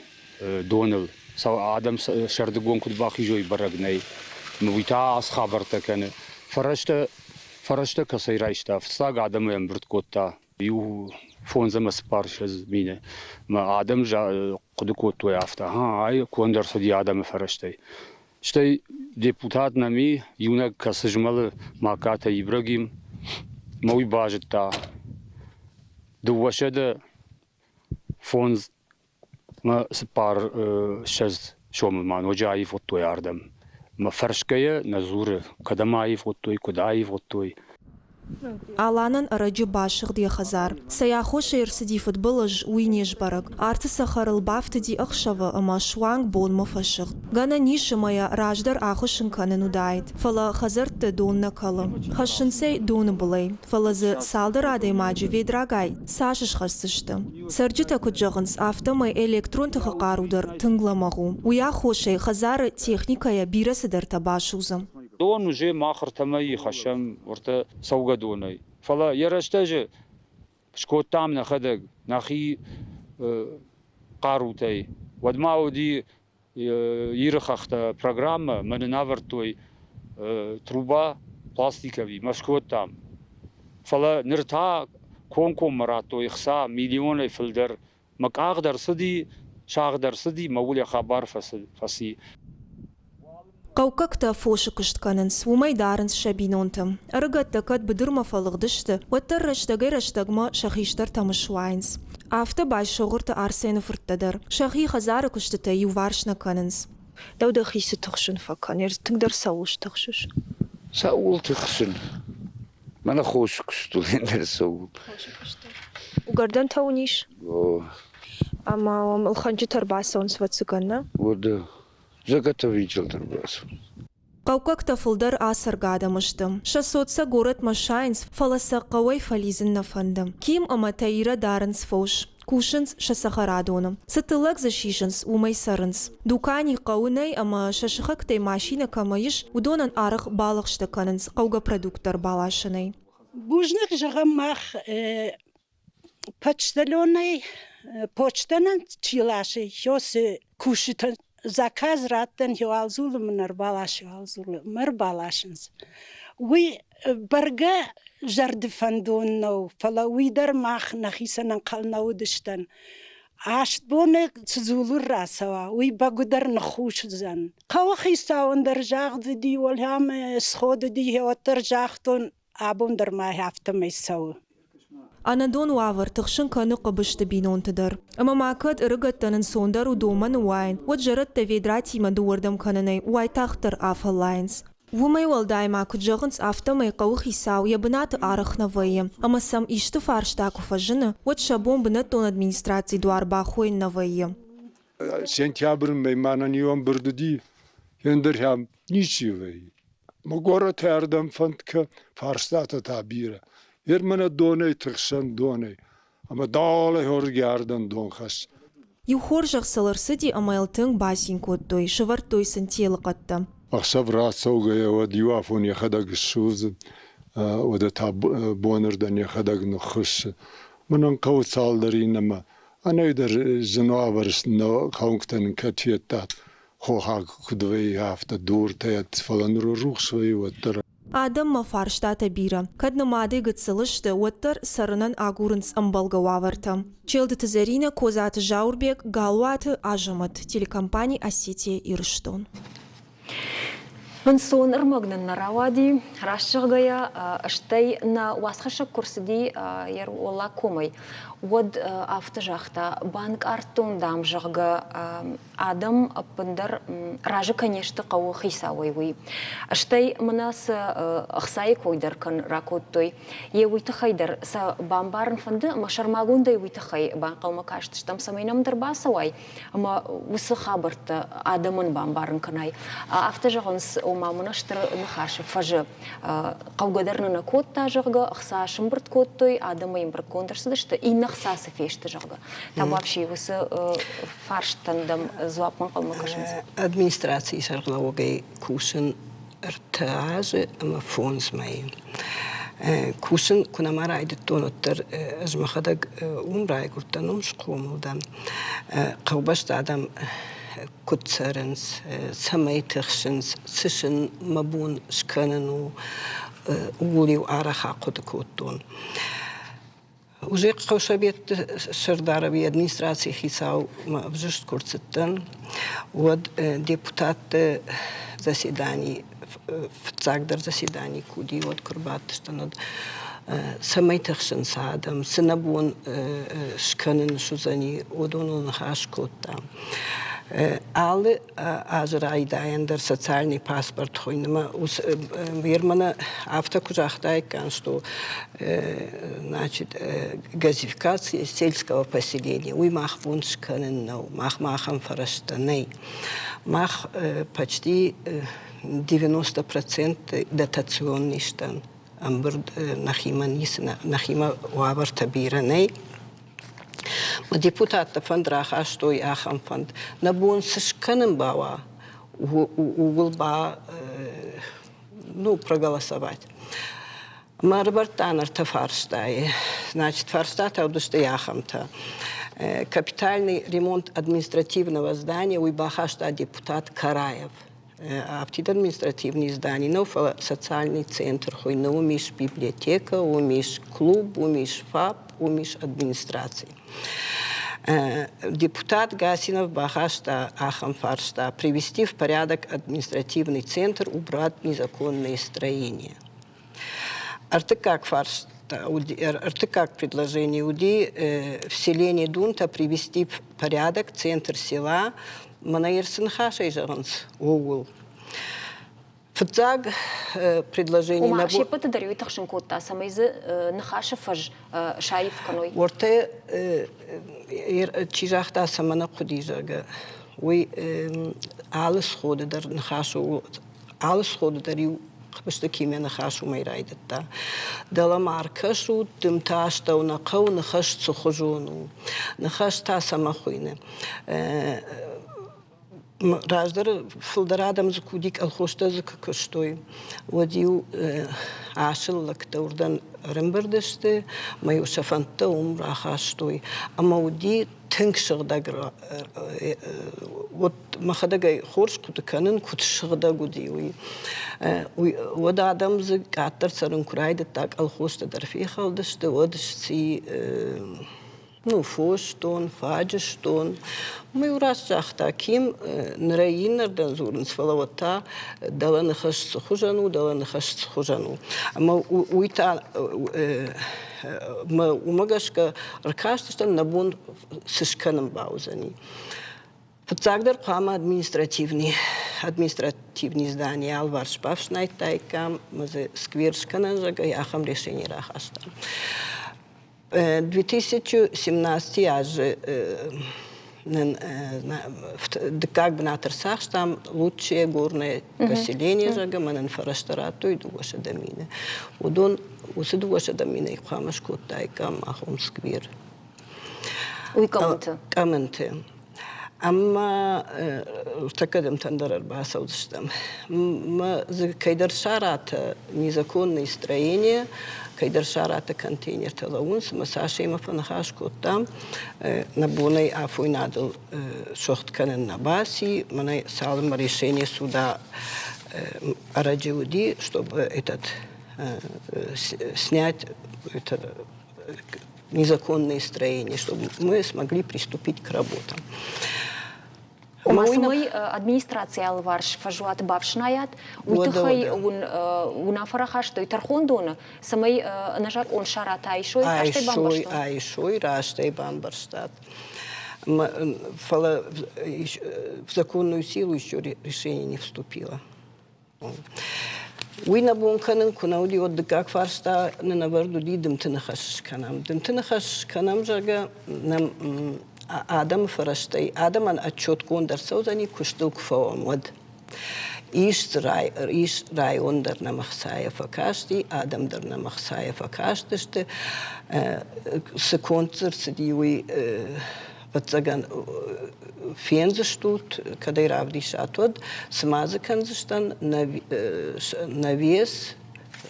доныл. Адӕм сӕрдыгон куыд бахизой, бӕрӕг нӕй. Уый та ацы хабӕрттӕ кӕны. Фӕрӕзтӕ, фӕрӕзтӕ кӕцӕй райста? Фыццаг адӕмы ӕмбырд кодта. Иу фондз ӕмӕ цыппарссӕдз мины. Мӕ адӕм хъуыды кодтой афтӕ, ай конд ӕрцыди адӕмы фӕрӕзтӕй. Стӕй депутат нӕм и, иунӕг кӕцы змӕлы Магкаты Ибрагим, мӕ уый базыдта. 205 мӕ 24 сомы ма ноджы аивгъуыдтой ардӕм. Мӕ фӕрсгӕйӕ нӕ дзуры, кӕдӕм аивгъуыдтой, куыд аивгъуыдтой. Аланӕн ӕрӕджы басыгъд йӕ хӕдзар. Цӕй аххосӕй ӕрцыди фыдбылыз, уый не сбӕрӕг. Арты цӕхӕрыл бафтыди ӕхсӕвы ӕмӕ суанг бонмӕ фӕсыгъд. Гӕнӕн ис ӕмӕ йӕ раздӕр ахуыссын кӕнын уыдаид, фӕлӕ хӕдзӕртты дон нӕ кӕлы. Хӕссынц ӕй доны былӕй, фӕлӕ дзы цалдӕр адӕймаджы ведрагай цас схӕсдзысты? Цӕрджытӕ куыд зӕгъынц, афтӕмӕй электрон тыхы хъару дӕр тынг лӕмӕгъ у. Уый аххосӕй хӕдзары техникӕйӕ бирӕ цыдӕртӕ басудзы. Дон уже мах ӕртӕмӕ хӕссӕм уӕртӕ цӕугӕдонӕй. Фӕлӕ йӕ рӕстӕджы скодтам нӕхӕдӕг нӕхи хъарутӕй. Уӕд ма уыди Иры хӕхтӕ программӕ, мӕ нын ӕвӕрдтой труба пластиковый, мӕ скодтам. Фӕлӕ ныр та комкоммӕ радтой ӕхца миллионӕй фылдӕр. Мӕ къагъд ӕрцыди, сагъд ӕрцыди, мӕ улӕ хабар фӕци. Хъӕуккӕгтӕ фосы куыст кӕнынц, уымӕй дарынц сӕ бинонты. Ӕрыгӕттӕ кӕд быдырмӕ фӕлыгъдысты, уӕддӕр рӕстӕгӕй-рӕстӕгмӕ сӕ хистӕртӕм суайынц. Афтӕ Байсогъуырты Арсены фырттӕ дӕр сӕхи хӕдзары куыстытӕ иуварс нӕ кӕнынц. Дӕу дӕхи цы тыхсын фӕкӕн, тынгдӕр цӕуыл стыхсыс? Цӕуыл тыхсын? Мӕнӕ хосы куыстыл ӕндӕр цӕуыл. Угӕрдӕнтӕ уын ис? Ӕмӕ уӕм ӕлхӕнджытӕ ӕрбацӕуынц ӕвӕццӕгӕн, нӕ? Уӕдӕ заготовитель ӕрбацӕуынц. Хъӕуккӕгтӕ фылдӕр ацӕргӕ адӕм сты. Сӕ цот сӕ горӕтмӕ сайынц, фӕлӕ сӕ хъӕуӕй фӕлидзын нӕ фӕнды. Ким ӕмӕ Таирӕ дарынц фос. Кусынц сӕ цӕхӕрадоны. Цы тыллӕг дзы сисынц, уымӕй цӕрынц. Дукани хъӕуы нӕй ӕмӕ сӕ сыхӕгтӕй машинӕ кӕмӕ ис, уыдонӕн аргъ балӕгъстӕ кӕнынц хъӕугӕ продукттӕ ӕрбаласынӕй. Бузныг зӕгъӕм мах почтальонӕй почтӕнӕн чи ласы, хёсы кусджытӕн заказ раттӕн хеуалдзулы мын ӕрбаласы уалдзулы мӕ ӕрбаласынц. Уый бӕргӕ зӕрды фӕндон нӕу, фӕлӕ уый дӕр мах нӕхицӕн ӕнхъӕл нӕ уыдыстӕн. Аст боны цы дзулы рацӕуа, уый бӕгуыдӕр ныххус уыдзӕн. Хъӕуы хицауӕн дӕр загъд уыди, уӕлӕмӕ сход уыди, уӕддӕр загътон, абон дӕр ма афтӕмӕй цӕуы. Ӕнӕдон уавӕр тыхсын кӕны Хъыбызты бинонты дӕр. Ӕмӕ ма кӕд ӕрыгӕттӕн ӕнцондӕр у донмӕ ныууайын, уӕд зӕрӕдтӕ ведратимӕ дыууӕрдӕм кӕнынӕй уайтагъддӕр афӕллайынц. Уымӕй уӕлдай ма куыд зӕгъынц, афтӕмӕй хъӕуы хицау йӕ бынаты арӕх нӕ вӕййы, ӕмӕ сӕм исты фарста куы фӕзыны, уӕд сӕ бон бынӕттон администрацийы дуар бахойын нӕ вӕййы. Сентябры мӕй мӕнӕн иу ӕмбырд уыди, ӕндӕр ӕм ничи вӕййы. Мӕ горӕты ардӕм фӕнд кӕ, фарстатӕ та бирӕ. Ер мӕнӕ донӕй тыхсӕн донӕй, ӕмӕ далӕ хорзгӕ ардӕм дон хӕсс. Иу хорзӕх сыл ӕрцыди ӕмӕ йыл тынг бацин кодтой, сӕвӕрдтой сын телыхъӕдтӕ. Ӕхсӕв рацӕугӕйӕ, уӕд иу афон йӕхӕдӕг ссудзы, уӕдӕ та бонырдӕм йӕхӕдӕг ныххуыссы. Мӕнӕн хъӕуы цалдӕр иннӕмӕ. Ӕнӕуи дӕр зын уавӕры нӕ хъӕуынгтӕ нын кӕд федтат, хохаг куыд вӕййы, афтӕ дуртӕ, фӕлӕ ныр рухс вӕййы уӕддӕр. Адӕммӕ фарстатӕ бирӕ. Кӕд нымадӕй гыццыл сты, уӕддӕр цӕрынӕн агурынц ӕмбӕлгӕ уавӕртӕ. Челдыты Зӕринӕ, Козаты Зауырбег, Галуаты Азӕмӕт, телекомпани Осетия-Ирыстон. Ӕнцон ӕрмӕг нын нӕ рауади, раст зӕгъгӕйӕ, стӕй нӕ уацхӕссӕг куы рцыди йӕ уӕллаг комӕй, уӕд афтӕ загъта, банкъардтон, дам, зӕгъгӕ, адӕм ӕппындӕр разы кӕй не сты хъӕуы хицауӕй, уый. Стӕй мӕнӕ цы ӕхцайы кой дӕр ракодтой, йе уый тыххӕй дӕр сӕ бамбарын фӕнды ӕмӕ сӕрмагондӕй уый тыххӕй банхъӕлмӕ кастыстӕм, цӕмӕй нӕм дӕр бацӕуай ӕмӕ уыцы хабӕрттӕ адӕмӕн бамбарын кӕнай. Афтӕ зӕгъынц, ома мӕнӕ стыр ныхасы фӕзы хъӕугӕ дӕр нӕ нӕ кодта, зӕгъгӕ, ӕхца сӕмбырд кодтой, адӕмӕй ӕмбырдгонд ӕрцыдысты, иннӕ хца цы фесты, зӕгъгӕ. Та вообще уыцы фарстӕн дӕм дзуаппмӕ ӕнхъӕлмӕ кӕсынц? Администрацийы сӕргълӕууӕгӕй кусын ӕртӕ азы ӕмӕ фондз мӕйы. Кусын куы нӕма райдыдтон, уӕддӕр ӕз мӕхӕдӕг уым райгуырдтӕн, уым схъомыл дӕн. Хъӕубӕсты адӕм куыд цӕрынц, цӕмӕй тыхсынц, цы сын мӕ бон скӕнын у, ууыл-иу арӕх ахъуыды кодтон. Уже хъӕусоветты сӕрдар ӕви администрацийы хицаумӕ ӕвзӕрст куы рцыдтӕн, уӕд депутатты заседани, фыццагдӕр заседани куы уыди, уӕд куы рбадтыстӕн, уӕд цӕмӕй тыхсынц адӕм, цы нӕ бон скӕнын суыдзӕни, уыдоныл ныхас кодтам. Алы азы райдайӕн дӕр социальный паспорт хуыйны ӕмӕ Ерманы афтӕ куы загътаиккам, что значит, газификация сельского поселения, уый мах бон скӕнын нӕу, махмӕ ахӕм фӕрӕзтӕ нӕй. Мах почти 90% дотационный стӕм. Ӕмбырд нӕхимӕ ницы, нӕхимӕ уавӕртӕ бирӕ нӕй. Депутаттӕ фӕнд рахастой ахӕм фӕнд. Нӕ бон цы скӕнын бауа, ууыл ба ну, проголосовать. Мӕ ӕрывӕрдта ӕртӕ фарстайы. Значит, фарстатӕ уыдысты ахӕмтӕ. Капитальный ремонт административного здания уый бахаста депутат Караев. Афтид административный здание нӕу, фӕлӕ социальный центр хуыйны. Уым ис библиотекӕ, уым ис клуб, уым ис ФАП, уым ис администраци. Депутат Гасинов бахаста ахӕм фарста привести в порядок административный центр, убрать незаконные строения. Ӕртыккаг фарста, ӕртыккаг предложение уыди в селении Дунта привести в порядок центр села, мӕнӕ йе цы ныхасӕй зӕгъынц, ууыл. Фыццаг предложение... Ома, се ппӕты дӕр уый тыхсын кодта, цӕмӕй дзы ныхасы фӕз саив кӕной. Уӕртӕ чи загъта, цӕмӕн хъуыди, зӕгъгӕ, уый алы сходы дӕр ныхас алы сходы дӕр-иу Хъыбызты Кимӕ ныхас уымӕй райдыдта. Дӕлӕмӕ ӕркӕсут, дымты астӕу нӕ хъӕуы ныхас цыхуызон у. Ныхас та цӕмӕ хуыйны? Раздӕр фылдӕр адӕм дзы куы уыди, колхозтӕ дзы куы куыстой, уӕд-иу асы лӕгтӕ уырдӕм ӕрӕмбырд сты ӕмӕ-иу сӕ фӕндтӕ уым рахастой. Ӕмӕ уыди тынг сыгъдӕг вот мӕхӕдӕг ӕй хорз хъуыды кӕнын, куыд сыгъдӕг уыди, уый. Уӕд адӕм дзы къаддӕр цӕрын куы райдыдта, колхозтӕ дӕр фехӕлдысты, уӕд сси ну, фосдон, фаджысдон. Уымӕй раст загъта Ким, нырӕй иннӕрдӕм дзурынц, фӕлӕ уӕд та дӕлӕ ныхас цы хуызӕн у, дӕлӕ ныхас цы хуызӕн у. Ӕмӕ уый та уымӕ гӕсгӕ ӕркастыстӕм, нӕ бон цы скӕнын бауыдзӕни. Фыццагдӕр хъуамӕ административный административный здание алыварс бафснайдтаиккам, ӕмӕ дзы сквер скӕнӕн, зӕгъгӕ, ахӕм решение рахастам. 2017 азы нын дыккаг бынат ӕрцахстам лучшее горное поселение, зӕгъгӕ, мӕнӕн фӕрӕзтӕ радтой 200 мины. Уыдон уыцы 200 минӕй хъуамӕ скодтаиккам махом сквер. Уый къӕмынты? Къӕмынты. Ӕмӕ ӕртӕккӕ дӕмтӕн дӕр ӕрбацӕудзыстӕм. Мӕ дзы кӕйдӕр саратӕ незаконное строение, кӕйдӕр саратӕ контейнертӕ лӕууынц, ӕмӕ Сашӕимӕ фӕныхас кодтам. Нӕ бонӕй афойнадыл сыгъд кӕнын нӕ баци. Мӕнӕ цалынмӕ решение суда ӕрӕджы уыди, чтобы этот снять это незаконные строения, чтобы мы смогли приступить к работам. Ома цӕмӕй администрацийы алыварс фӕзуат бафснайат, уый тыххӕй уын уынаффӕ рахастой тӕрхондоны, цӕмӕй ӕнӕзакъон саратӕ айсой, растӕй бамбӕрстон? Айсой, растӕй бамбӕрстат. Фӕлӕ в законную силу еще решение не вступило. Уый нӕ бон кӕнын куы нӕ уыди, уӕд дыккаг фарста нын ӕвӕрд уыди дымты ныхас скӕнӕм. Дымты ныхас скӕнӕм, зӕгъгӕ, нӕм адӕмы фӕрӕзтӕй адӕмӕн отчетгонд ӕрцӕудзӕни, куыстыл куы фӕуӕм, уӕд. Ис, ис район дӕр нӕм ӕхцайӕ фӕкасти, адӕм дӕр нӕм ӕхцайӕ фӕкастысты. Цы конд дзы рцыди, уый ӕвӕццӕгӕн, фендзыстут, кӕд ӕй равдисат, уӕд, цы ма дзы кӕндзыстӕн, навес,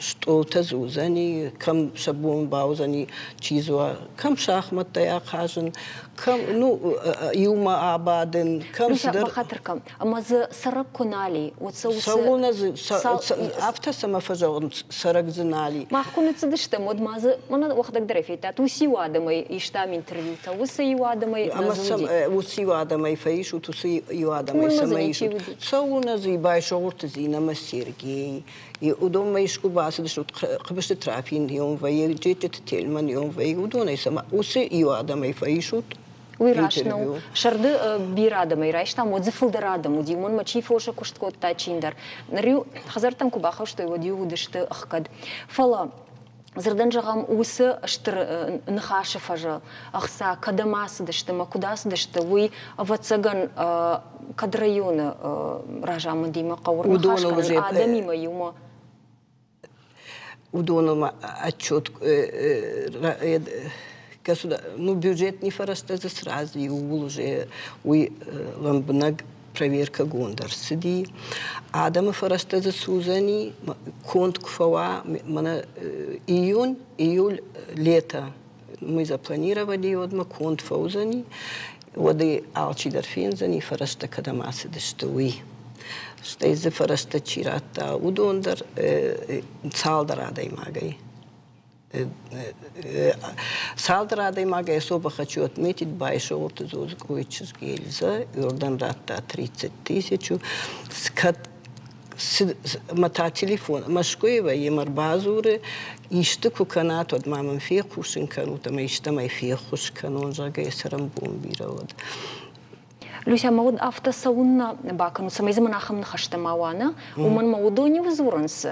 стъолтӕ дзы уыдзӕни, кӕм сӕ бон бауыдзӕни, чи дзы уа, кӕм шахмӕттӕй ахъазын, кӕм, ну, иумӕ абадын, кӕм цыдӕр. Бахатыр кӕн, ӕмӕ дзы цӕрӕг куы нал и, уӕд сӕ уыцы... Цӕуылнӕ дзы, афтӕ цӕмӕ фӕзӕгъынц, цӕрӕг дзы нал и. Мах куы ныццыдыстӕм, уӕд ма дзы, мӕнӕ уӕхӕдӕг дӕр ӕй федтат, уыцы иу адӕмӕй истам интервьютӕ, уыцы иу адӕмӕй Ӕмӕ сӕм уыцы иу адӕмӕй фӕисут, уыцы иу адӕмӕй цӕмӕ исут? Цӕуылнӕ дзы и Байсогъуырты Зинӕ ӕмӕ Сергей? Уыдонмӕ искуы бацыдыстут Хъыбызты Трафин иом вӕййы, Джеджеты Тельман иом вӕййы, уыдонӕй цӕмӕ уыцы иу адӕмӕй фӕисут? Уый раст нӕу. Сӕрды бирӕ адӕмӕй райстам, уӕд дзы фылдӕр адӕм уыди, уымӕн ма чи фосы куыст кодта, чи ндӕр. Ныр-иу хӕдзӕрттӕм куы бахаустой, уӕд-иу уыдысты ӕхгӕд. Фӕлӕ дзырдӕн зӕгъӕм, уыцы стыр ныхасы фӕзы ӕхца кӕдӕм ацыдысты ӕмӕ куыд ацыдысты, уый, ӕвӕццӕгӕн, кӕд районы разамындимӕ хъӕуы ныхас кӕнын, адӕмимӕ иумӕ. Уыдоныл отчет ну, бюджетный фӕрӕзтӕ дзы сразы иууыл уже уый лӕмбынӕг проверкӕгонд ӕрцыди. Адӕмы фӕрӕзтӕ дзы суыдзӕни, конд куы фӕуа, мӕнӕ июнь, июль, лето мы запланировали, уӕдмӕ конд фӕуыдзӕни, уӕд ӕй алчидӕр фендзӕни, фӕрӕзтӕ кӕдӕм ацыдысты, уый. Стӕй дзы фӕрӕзтӕ чи радта, уыдон дӕр цалдӕр адӕймагӕй. Цалдӕр адӕймагӕй особо хочу отметить Байсоуты Зозыкъойы чызг Эльза, Иордан радта 30 тысячу. Кӕд мӕ та телефон Мӕскуыйы вӕййы ӕмӕ ӕрбадзуры, исты куы кӕнат, уӕд ма мын фехъусын кӕнут ӕмӕ истӕмӕй феххуыс кӕнон, зӕгъгӕ, йӕ цӕрӕнбон бирӕ уӕд. Люся, мӕ уд афтӕ цӕуыннӕ бакӕнут, цӕмӕй дзы мын ахӕм ныхӕстӕ ма уа, нӕ? Уымӕн мӕ уыдон-иу дзурынц,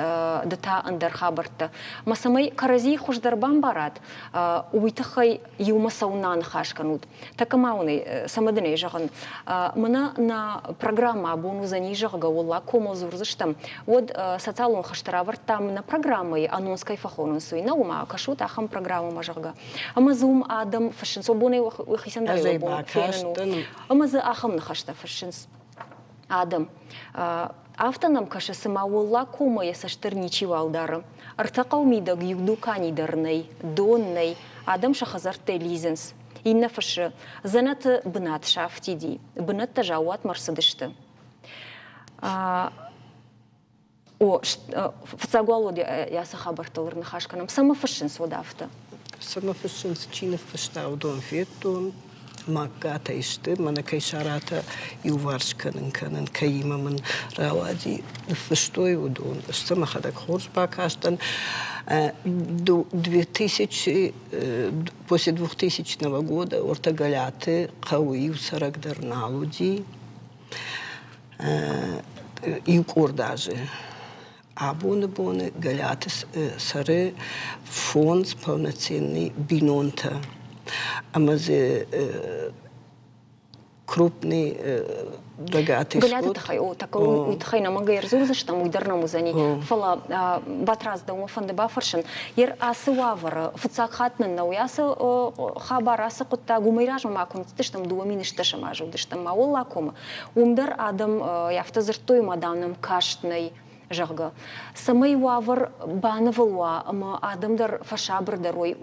ды та ӕндӕр хабӕрттӕ. Мӕ цӕмӕй кӕрӕдзийы хуыздӕр бамбарат, уый тыххӕй иумӕ цӕуыннӕ аныхас кӕнут? Тӕккӕ ма уын цӕмӕ дын ӕй зӕгъын, мӕнӕ нӕ программӕ абон уыдзӕни, зӕгъгӕ, уӕллаг комыл дзурдзыстӕм, уӕд социалон хызты равӕрдтам нӕ программӕйы анонс кӕй фӕхонынц, уый нӕ, уымӕ кӕсут ахӕм программӕмӕ, зӕгъгӕ. Ӕмӕ дзы уым адӕм фыссынц, бонӕй уӕхицӕн дӕр бон фенын у. Ӕмӕ дзы ахӕм ныхӕстӕ фыссынц адӕм. Афтӕ нӕм кӕсы, цыма Уӕллаг коммӕ йӕ цӕст дӕр ничиуал дары. Ӕртӕ хъӕуы мидӕг иу дукани дӕр нӕй, дон нӕй, адӕм сӕ хӕдзӕрттӕй лидзынц. Иннӕ фыссы, дзӕнӕты бынат сафтиди, бынӕттӕ заууатмӕ рцыдысты. О, фыццаг уал уӕд ацы хабӕрттыл ӕрныхас кӕнӕм. Цӕмӕ фыссынц уӕд афтӕ? Цӕмӕ фыссынц, чи ныффыста, уыдон федтон. Магкатӕй сты, мӕнӕ кӕй саратӕ иуварс кӕнын кӕнын, кӕимӕ мын рауади, ныффыстой уыдон. Ӕз сӕ мӕхӕдӕг хорз бакастӕн. 2000, после 2000 года Ортӕ Галиаты хъӕуы иу цӕрӕг дӕр нал уыди. Иу къорд азы. Абоны боны Галиаты цӕры фондз полноценный бинонтӕ. Ӕмӕ дзы крупный рогатый Галиаты тыххӕй, о, такой уый тыххӕй нӕмӕгӕй ӕрдзурдзыстӕм, уый дӕр нӕм уыдзӕни. Фӕлӕ Батрадз, дӕумӕ фӕнды бафӕрсын, ер ацы уавӕры фыццаг хатт нын нӕу ацы хабар, ацы хъуыддаг, уымӕй размӕ ма куы ныццыдыстӕм, 2010 азы уыдыстӕм ма Уӕллагкомы, Уым дӕр адӕм афтӕ дзырдтой, ӕмӕ, дам, нӕм каст нӕй, зӕгъгӕ. Цӕмӕй уавӕр банывыл уа ӕмӕ адӕм дӕр фӕсабырдӕр уой,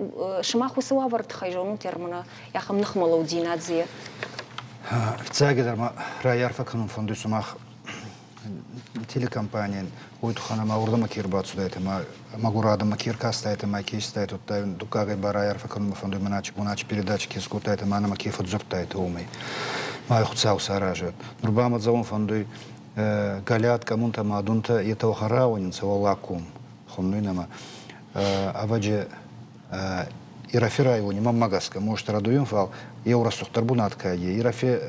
сымах уыцы уавӕры тыххӕй зонут ӕрмӕ ахӕм ныхмӕлӕуддзинад дзы? Фыццагидӕр ма райарфӕ кӕнун фӕндуй сумах телекомпанийӕн, уой туххӕн ӕма уордӕмӕ ке рбацудайтӕ ӕма мӕгур адӕммӕ ке ркастайтӕ ӕма ке истайтӕ, удта дуккагӕй ба райарфӕ кӕнунмӕ фӕндуй мӕнӕ ачи передачи ке скодтайтӕ ӕма нӕмӕ ке фӕдздзурдтайтӕ, уомӕй. Ма Хуцау саразӕд. Нур ба мӕ дзӕуӕн фӕндуй Галиат Къӕмунтӕ ма Дунтӕ етӕ уӕхӕн рауӕн нцӕ Уӕллагком хуннуй нӕмӕ. Ӕвӕджи Ирӕфи райони мӕнмӕ гӕсгӕ, может, рӕдуйун, фал еу рӕсугъддӕр бунат ка е. Ирӕфи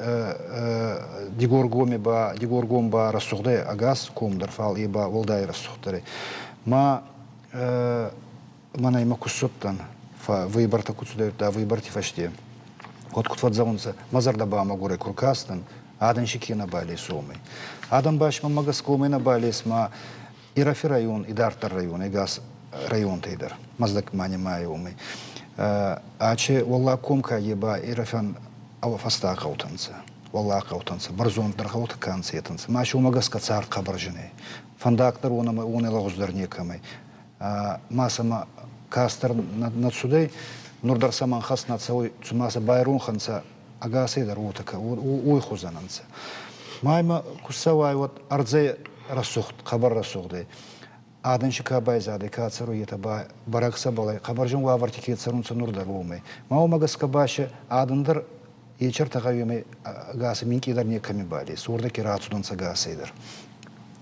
Дигоргоми ба Дигоргом ба рӕсугъдӕй ӕгас ком дӕр, фал е ба уӕлдай рӕсугъддӕр ӕй. Ма мӕнӕ имӕ ку ссудтӕн, выбортӕ ку цудӕй, выборти фӕсте. Уӕд куд фӕдзӕгъунцӕ, мӕ зӕрдӕ ба мӕгурӕй ку ркастӕн, адӕн си ке нӕбал ес, уомӕй. Адӕн ба си мӕнмӕ гӕсгӕ уомӕй нӕбал ес, ма Ирӕфи район идарддӕр район, ӕгас районтӕй дӕр, Мӕздӕг ма нимайы уомӕй. Аче Уӕллаг ком ка е ба Ирӕфӕн фӕстаг гъӕутӕ нцӕ, уӕллаг гъӕутӕ нцӕ, бӕрзонддӕр гъӕутӕ ка нцӕ, етӕ нцӕ. Ма си уомӕ гӕсгӕ цард хъӕбӕр зин ӕй. Фӕндаг дӕр уонӕмӕ уонӕй лӕгъуздӕр некӕмӕй. Ма сӕмӕ кастӕр нӕ цудӕй, нур дӕр сӕмӕ ӕнхӕст нӕ цӕуй, цума сӕ байронх ӕнцӕ ӕгасӕй дӕр уотӕ уой хузӕн ӕнцӕ. Ма имӕ ку цӕуай, уӕд ӕрдзӕй рӕсугъд, хъӕбӕр рӕсугъд ӕй. Адӕн си ка байзадӕй, ка цӕруй, етӕ ба бӕрӕг цӕбӕл ӕй, хъӕбӕр зин уавӕрти ке цӕрунцӕ нур дӕр уомӕй. Ма уомӕ гӕсгӕ ба си адӕн дӕр ечертӕ гъӕуемӕй ӕгасӕй минкъийдӕр некӕми балес, уордӕги рацудӕнцӕ ӕгасӕй дӕр.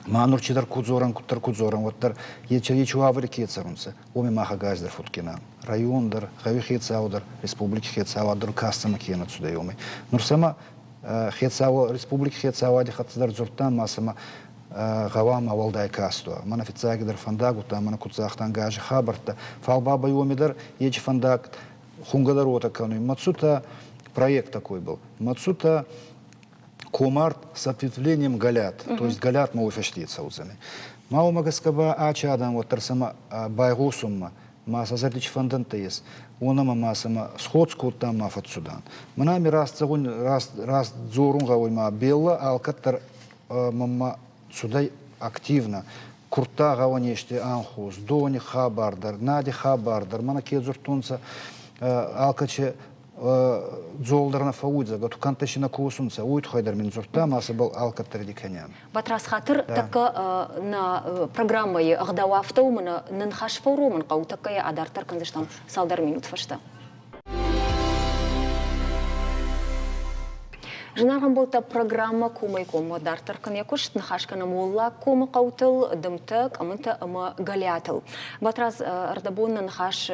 Ма нур чидӕр ку дзорӕн, куддӕр ку дзорӕн, уӕддӕр ечи уавӕри ке цӕрунцӕ, уоми мах ӕгасдӕр фудгин ан. Район дӕр, гъӕуи хецау дӕр, республики хецауад дӕр кассӕмӕ ке нӕ цудӕй уоми. Нур сӕмӕ хецау, республики хецауади хӕццӕ дӕр дзурдтан, ма сӕмӕ гъӕуама уӕлдай каст уа. Мӕнӕ фиццагидӕр фӕндаг удта, мӕнӕ куд загътан гази хабӕрттӕ, фал бабӕй уоми дӕр ечи фӕндаг хунгӕ дӕр уотӕ кӕнуй. Мацута проект такой был. Мацута Комарт с ответвлением Галят, то есть Галят ма уой фӕсте цӕудзӕнӕй. Ма уомӕ гӕсгӕ ба ачи адӕм уӕддӕр сӕмӕ байгъосунмӕ, ма сӕ зӕрди чи фӕндӕнттӕ ес, уонӕмӕ ма сӕмӕ сходз кодтан ма фӕццудан. Мӕнӕ ами раст зӕгъун, раст, раст дзорун гъӕуй ма Белла алкӕддӕр мӕмӕ цудӕй активно. Курдта гъӕуӕн ести ӕнхус, дони хабар дӕр, нади хабар дӕр, мӕнӕ ке дзурдтонцӕ, алкӕчи дзол дӕр нӕ фӕууидзӕг, тукӕнттӕ си нӕ косунцӕ, уой туххӕй дӕр мин дзурдта, ма сӕбӕл алкӕддӕр ди кӕнӕн. Батраз хатыр, тӕккӕ нӕ программӕйы ӕгъдау афтӕ у, мӕнӕ нын хӕс фӕуромын хъӕуы, тӕккӕ йӕ адарддӕр кӕндзыстӕм цалдӕр минут фӕстӕ. Зынаргъ ӕмбӕлттӕ, программӕ комӕй-коммӕ дарддӕр кӕны йӕ куыст. Ныхас кӕнӕм Уӕллаг комы хъӕутыл, Дымтӕ, Къӕмынтӕ ӕмӕ Гӕлиатыл. Батрадз, ӕрдӕбон нӕ ныхас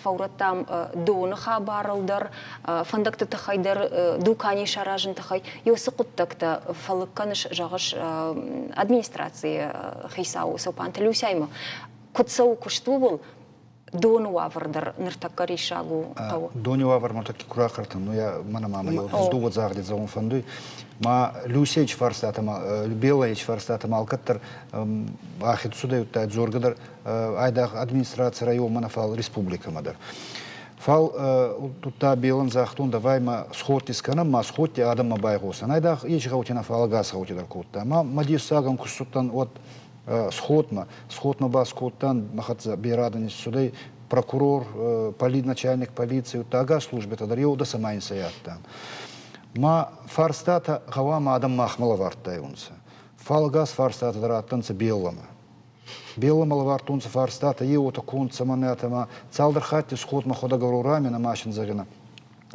фӕурӕдтам доны хабарыл дӕр, фӕндӕгты тыххӕй дӕр, дукани саразын тыххӕй. Еу цы хъуыддӕгтӕ фӕлыг кӕныс, зӕгъыс, администрацийы хицау Цопанты Люсяимӕ. Куыд цӕуы куыст ууыл, Доны уавӕр дӕр ныртӕккӕ риссаг у хъӕуы. Дони уавӕр ныртӕккӕ ку рахъӕртӕн, ну я мӕнӕ ма мӕ дууӕ загъди зӕгъун фӕндуй. Ма Люсевич фарстатӕмӕ, Белаевич фарстатӕмӕ алкӕддӕр ахид цудӕй удта дзоргӕ дӕр айдагъ администраци районмӕ нӕ, фал республикӕмӕ дӕр. Фал удта Белан загътон, давай ма сходти скӕнӕм, ма сходти адӕммӕ байгъосӕн. Айдагъ ечи гъӕути нӕ, фал ӕгас гъӕути дӕр кодта. Ма мӕ дессагӕн ку ссудтӕн, уӕд сходмӕ. Сходмӕ баскодтан, мӕ хӕццӕ берӕ адӕн иссудӕй, прокурор, начальник полиции, удта ӕгас службӕтӕ дӕр еу дӕсӕ ма инсӕй адтан. Ма фарстатӕ гъӕуама адӕм махмӕ лӕвардтайуонцӕ. Фал ӕгас фарстатӕ дӕр адтӕнцӕ Белламӕ. Белламӕ лӕвардтонцӕ фарстатӕ, е уотӕ конд цӕмӕн ӕма цалдӕр хатти сходмӕ ходӕг ӕрурамена машин зӕгъинӕ.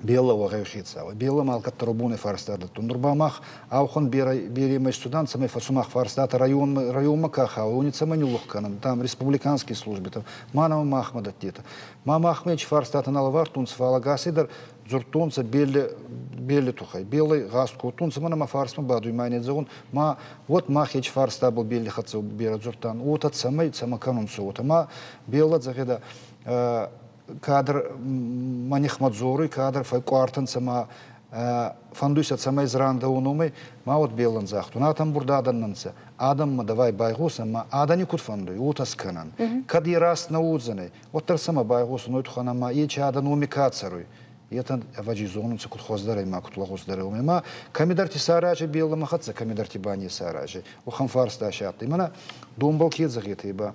Белла уӕгъӕй хецау. Белла ма алкӕддӕр бонӕй фарста дӕттун. Нур ба мах аухӕн берӕ беремӕ исцудан, цӕмӕй фӕсумах фарстатӕ районмӕ, районмӕ ка хауй, уони цӕмӕн ниллух кӕнӕн, там республиканские службитӕ. Ма нӕмӕ махмӕ дӕттетӕ. Ма махмӕ ечи фарстатӕ нӕ лӕвардтонцӕ, фал ӕгасей дӕр дзурдтонцӕ Белле, Белле туххӕй. Белле гъаст кодтонцӕ, мӕнӕ мӕ фарсмӕ бадуй, ма не зӕгъун, ма вот мах ечи фарстабӕл Белли хӕццӕ берӕ дзурдтан, уотӕ цӕмӕй, цӕмӕ кӕнунцӕ уотӕ. Ма Белла зӕгъидӕ, кадр мӕ нихмӕ дзоруй, кадр фӕкъкъуӕртӕнцӕ ма фӕндуй сӕ цӕмӕй зрандӕуон уомӕй, ма уӕд беллӕн загътон, атӕн бурд адӕн нӕ нцӕ, адӕммӕ давай байгъосӕн, ма адӕни куд фӕндуй, уотӕ скӕнӕн. Кӕд е раст нӕ уодзӕнӕй, уӕддӕр сӕмӕ байгъосун уой туххӕн ӕма ечи адӕн уоми ка цӕруй, етӕ ӕвӕдзи зонунцӕ куд хуӕздӕр ӕй ма куд лӕгъуздӕр ӕй уомӕй. Ма кӕмидӕрти сарази беллӕмӕ хӕццӕ, кӕмидӕрти ба не сарази. Уӕхӕн фарста си адтӕй. Мӕнӕ донбӕл ке зӕгъетӕ ба,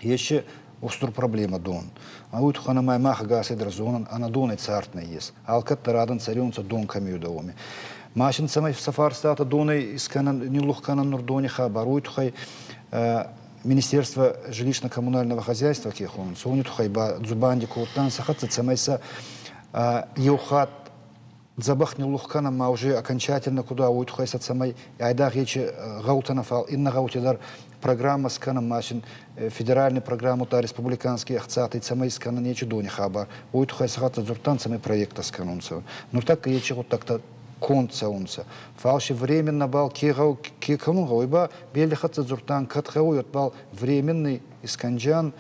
Ещи устур проблемӕ дон. Уой туххӕн ӕма мах ӕгасӕй дӕр зонӕн, ӕнӕ донӕй цард нӕййес. Алкӕддӕр адӕн цӕриунцӕ дон кӕми уидӕ, уоми. Машин цӕмӕй сӕ фарстатӕ донӕй искӕнӕн, ниллух кӕнӕн нур дони хабар, уой туххӕй Министерство жилищно-коммунального хозяйства ке хонунцӕ, уони туххӕй ба дзубанди кодтан сӕ хӕццӕ, цӕмӕй сӕ еу хатт дзӕбӕх ниллух кӕнӕн ма уже окончательно куд уа, уой туххӕй сӕ цӕмӕй айдагъ ечи гъӕутӕ нӕ, фал иннӕ гъӕути дӕр программӕ скӕнӕн ма син федеральный программӕ республиканский ӕхцатӕй цӕмӕй скӕнӕн ечи дони хабар, уой туххӕй сӕ хӕццӕ дзурдтан, цӕмӕй проекттӕ скӕнунцӕ. Нуртӕккӕ ечи гъуддӕгтӕ конд цӕунцӕ. Фал си временно бал ке гъӕу ке кӕнун гъӕуй ба, бели хӕццӕ дзурдтан, кӕд гъӕуй, уӕд бал временный искӕнджан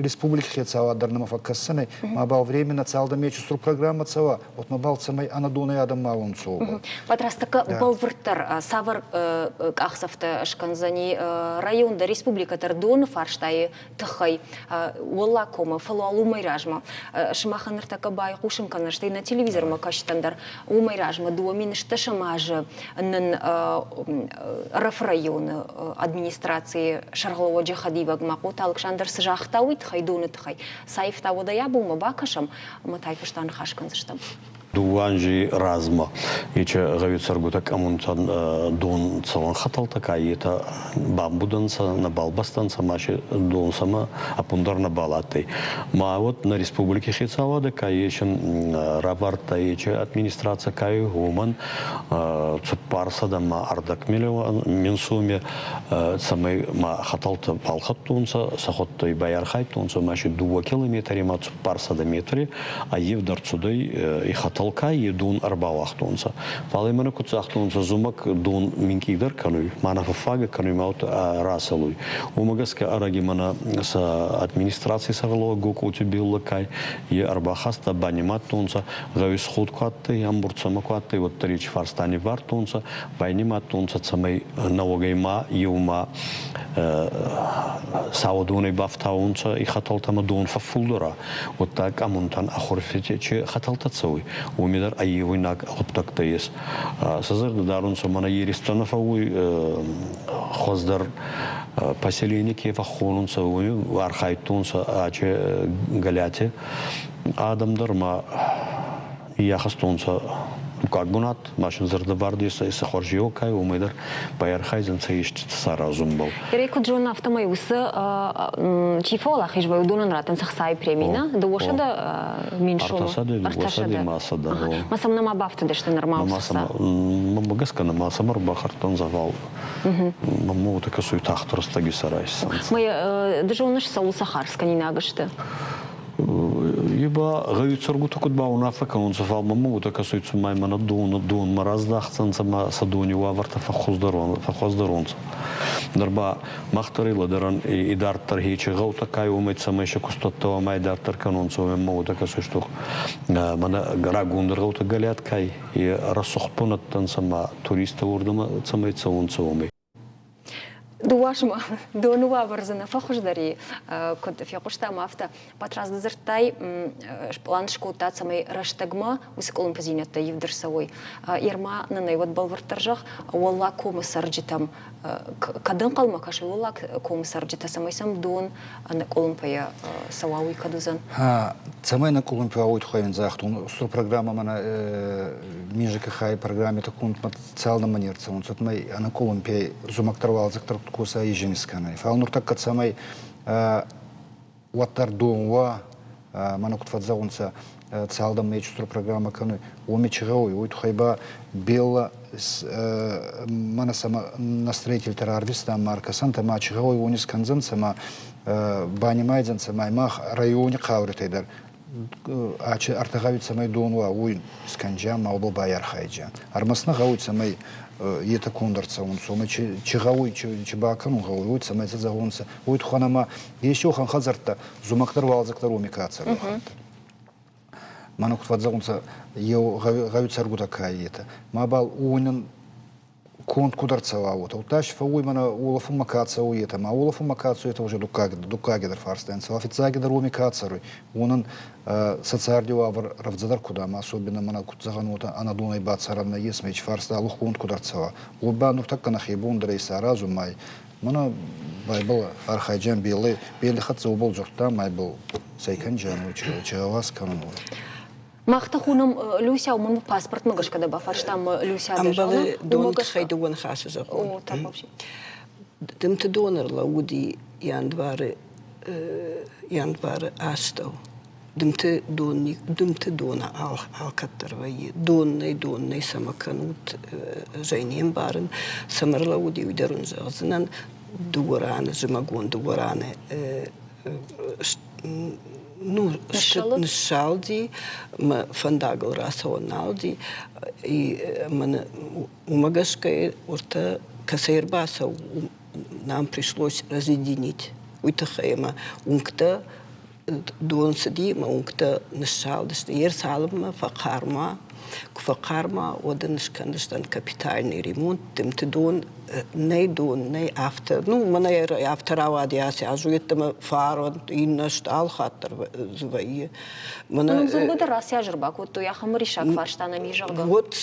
республики хецауад дӕр нӕмӕ фӕккӕссӕнӕй, ма бал временно цалдӕр мечустур программӕ цӕуа, вот ма бал цӕмӕй ӕнӕдонӕй адӕм ма уонцӕ уобӕл. Батрастака бӕлвырддӕр цавӕр къахдзӕфтӕ скӕндзӕни район дӕр, республикӕ дӕр доны фарстайы тыххӕй Уӕллаг комы, фӕлӕ уымӕй размӕ сымахӕн ныртӕккӕ байхъусын кӕнын, стӕй нӕ телевизормӕ кӕсджытӕн дӕр уымӕй размӕ 2010 азы нын Ӕрӕфы районы администрацийы сӕргълӕууӕджы хӕдивӕг Махъоты Алыксандр цы загъта, уый тыххӕй, доны тыххӕй. Цаифта уӕдӕй абонмӕ бакӕсӕм ӕмӕ та фӕстӕ ныхас кӕндзыстӕм. Дууӕ анзи размӕ ечи гъӕуи цӕргутӕ къӕмунтӕн дон цӕуӕн хӕтӕлтӕ ка етӕ бамбудӕнцӕ, нӕбал бастӕнцӕ ма си дон сӕмӕ ӕппундӕр нӕбал адтӕй. Ма вот нӕ республики хецауадӕ ка есин равардта ечи администраци ка уомӕн цуппарсӕдӕ ма ӕрдӕг миллион мин суми, цӕмӕй ма хӕтӕлтӕ балхӕдтонцӕ, сӕхуӕдтӕ байархайдтонцӕ ма си дууӕ километри ма цуппарсӕдӕ метри аййевдӕр цудӕй и хӕтӕлкай и дон ӕрбауагътонцӕ. Фал имӕ нӕ куд загътонцӕ, зумӕг дон минкъийдӕр кӕнуй, ма нӕ фӕффагӕ кӕнуй, ма расӕлуй. Уомӕ гӕсгӕ ӕрӕги мӕнӕ сӕ администраций сӕргълӕууӕг Гокъоти Беллакай е ӕрбахаста, банимадтонцӕ, гъӕуи сход ку адтӕй, ӕмбурд сӕмӕ ку адтӕй, уӕддӕр ечи фарста ниввардтонцӕ, байнимадтонцӕ, цӕмӕй нӕуӕгӕй ма еума сауӕдонӕй бафтаунцӕ и хӕтӕлтӕмӕ дон фӕффулдӕр уӕдта къӕмунтӕн ахурфити чи хӕтӕлтӕ цӕуй, уоми дӕр ӕййевуйнаг гъуддӕгтӕ ес. Сӕ зӕрдӕ дарунцӕ, мӕнӕ еристӕ фӕууй хуӕздӕр поселени ке фӕххонунцӕ, уоми архайдтонцӕ ачи Галиати адӕм дӕр ма ниййахӕстонцӕ дуккаг бунат, машин зӕрдӕвӕрд ес, сӕ хуӕрзеуӕг кай, уомӕй дӕр байархайдзӕнцӕ еститӕ саразунбӕл. Ерӕй куд зонын, афтӕмӕй уыцы чи фӕуӕлахиз вӕййы, уыдонӕн раттынц ӕхцайы преми, нӕ? 200 000 сомы. Ӕртӕсӕдӕ, ма сӕдӕ. Ма сӕм нӕма бафтыдысты нырма уыцы ӕхца? Мӕнмӕ гӕсгӕ нӕма сӕм ӕрбахӕрдтӕн дзӕгъӕл. Мӕнмӕ уотӕ кӕсуй тагъд рӕстӕги сӕ райсдзӕнцӕ. Ма ды зоныс, цӕуыл сӕ хардз кӕнинаг сты? Е ба гъӕуи цӕргутӕ куд баунаффӕ кӕнунцӕ, фал мӕмӕ уотӕ кӕсуй, цума мӕнӕ дон, донмӕ раздӕхдзӕнцӕ ма сӕ дони уавӕртӕ фӕххуӕздӕр унцӕ. Нур ба мах дӕр лӕдӕрӕн идарддӕр хечи гъӕутӕ ка уомӕй цӕмӕй сӕ кустуӕттӕ уомӕй идарддӕр кӕнунцӕ, уомӕ уотӕ кӕсуй, што мӕнӕ рагондӕр гъӕутӕ Галиат кай е рӕсугъд бунӕттӕ ма туристтӕ уордӕмӕ цӕмӕй цӕунцӕ, уомӕй. Дыууӕ доны уавӕр дзы нӕ фӕхуыздӕр и, куыд фехъуыстам, афтӕ. Батрадз дзырдтай, пълан скодта, цӕмӕй рӕстӕгмӕ уыцы къуылымпыдзинӕдтӕ ивд ӕрцӕуой. Ерма нын ӕй уӕд бӕлвырддӕр зӕгъ, Уӕллаг комы цӕрджытӕм кӕд ӕнхъӕлмӕ кӕсой Уӕллаг комы цӕрджытӕ, цӕмӕй сӕм дон ӕнӕкъуылымпыйӕ цӕуа, уый кӕд уыдзӕн? Цӕмӕй нӕкъуылымпы уа, уый тыххӕй йын загътон, стыр программӕ мӕнӕ Мижикы хай программӕты кондмӕ цалынмӕ не рцӕуынц, уӕдмӕ ӕнӕкъуылымпыйӕ зумӕгдӕр уалдзӕгдӕр куыд коса изин скӕнай. Фал нуртӕккӕ цӕмӕй уӕддӕр дон уа, мӕнӕ куд фӕззӕгъунцӕ, цалдӕнмӕ устур программӕ кӕнуй, уоми чи гъӕуй, уой туххӕй ба Белла мӕнӕ сӕмӕ на строительтӕ рарвиста ӕма ӕркӕсӕнтӕ ма чи гъӕуй, уони скӕндзӕнцӕ ма банимайдзӕнцӕ ма мах райони хъауритӕй дӕр ӕртӕ гъӕуи цӕмӕй дон уа, уой скӕнджиан ма уобӕл байархайджиан. Ӕрмӕст нӕ гъӕуй, цӕмӕй етӕ конд ӕрцӕунцӕ, уомӕ чи гъӕуй, чи бакӕнун гъӕуй, уой цӕмӕй сӕ зӕгъонцӕ, уой туххӕн ӕма ес уӕхӕн хӕдзӕрттӕ, зумӕгдӕр уалдзӕгдӕр уоми ка цӕруй. Мӕнӕ куд фӕззӕгъунцӕ, еу гъӕуи цӕргутӕ ка етӕ. Мабал уонӕн конд куд ӕрцӕуа, уотӕ. Удта си фӕууй мӕнӕ уолӕфунмӕ ка цӕуй, етӕ ма уолӕфунмӕ ка цӕуй, етӕ уже дуккагедӕр фарста ӕнцӕ. Фиццагидӕр уоми ка цӕруй, уонӕн сӕ царди уавӕр рӕвдзӕдӕр куд ӕма особенно мӕнӕ куд зӕгъӕн, уотӕ ӕнӕдонӕй бацӕрӕн нӕййес, мӕ фарста лухгонд куд ӕрцӕуа. Уой ба нуртӕккӕ нӕхе бон дӕр ӕй исаразун, ма мӕнӕ Байбыл архайджан Белли, Белли хӕццӕ уобӕл дзурдта, Майбыл цӕй кӕнджан, уой чи гъӕуас кӕнун, уой. Мах та хонӕм Люся, уымӕн паспортмӕ гӕсгӕ дӕ бафарстам Люся дӕ Ӕмбӕлы доны тыххӕй дыууӕ ныхасы зӕгъон. О, так вообще. Дымты дон ӕрлӕууыди январы январы астӕу. Дымты дон дымты дон алкӕддӕр вӕййы. Дон нӕй, дон нӕй, цӕмӕ кӕнут, ӕз ӕй не мбарын. Цӕмӕ ӕрлӕууыди, уый дӕр уын зӕгъдзынӕн. Дыууӕ раны, зымӕгон дыууӕ раны ну, ныссалди, мӕ фӕндагыл рацӕуӕн нал уыди. Уымӕ гӕсгӕ уӕртӕ кӕцӕй ӕрбацӕуы, нам пришлось разъединить. Уый тыххӕй ӕмӕ уынгтӕ дон цыди ӕмӕ уынгтӕ ныссалдысты. Йе рцалынмӕ фӕхъарма, куы фӕхъарма, уӕд ын скӕндзыстӕм капитальный ремонт. Дымты дон нӕй дон, нӕй афтӕ. Ну, мӕнӕ афтӕ рауади ацы аз, йеддӕмӕ фарон, иннӕ алхатт дӕр дзы вӕййы. Мӕнӕ дзургӕ дӕр ацы аз ӕрбакодтой ахӕм риссаг фарста нӕм и, зӕгъгӕ. Вот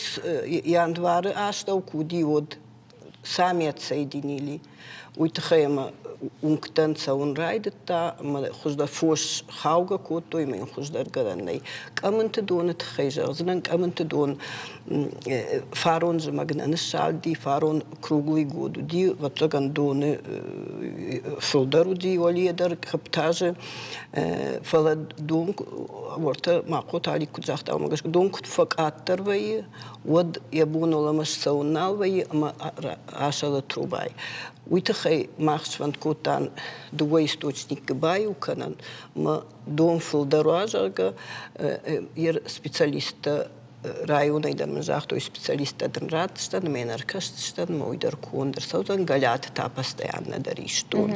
январы астӕу куы уыди, уӕд сами отсоединили. Уый тыххӕй ӕмӕ. Уынгтӕн цӕуын райдыдта ӕмӕ хуыздӕр фос хаугӕ кодтой ӕмӕ йын хуыздӕр гӕнӕн нӕй. Къӕмынты доны тыххӕй зӕгъдзынӕн, Къӕмынты дон фарон зымӕг нӕ ныссалди, фарон круглый год уыди, ӕвӕццӕгӕн доны фылдӕр уыди уӕлийӕ дӕр каптазы, фӕлӕ дон уӕртӕ Махъоты Алик куыд загъта, уымӕ гӕсгӕ дон куыд фӕкъаддӕр вӕййы, уӕд йӕ бон уӕлӕмӕ ссӕуын нал вӕййы ӕмӕ асӕлы трубӕй. Уый тыххӕй мах сфӕнд кодтам дыууӕ источникы баиу кӕнын ӕмӕ дон фылдӕр уа, зӕгъгӕ, йе специалисттӕ районӕй дӕр мын загътой, специалисттӕ дын ратдзыстӕн ӕмӕ йын ӕркӕсдзыстӕн ӕмӕ уый дӕр конд ӕрцӕудзӕн. Галиаты та постоянно дӕр ис дон.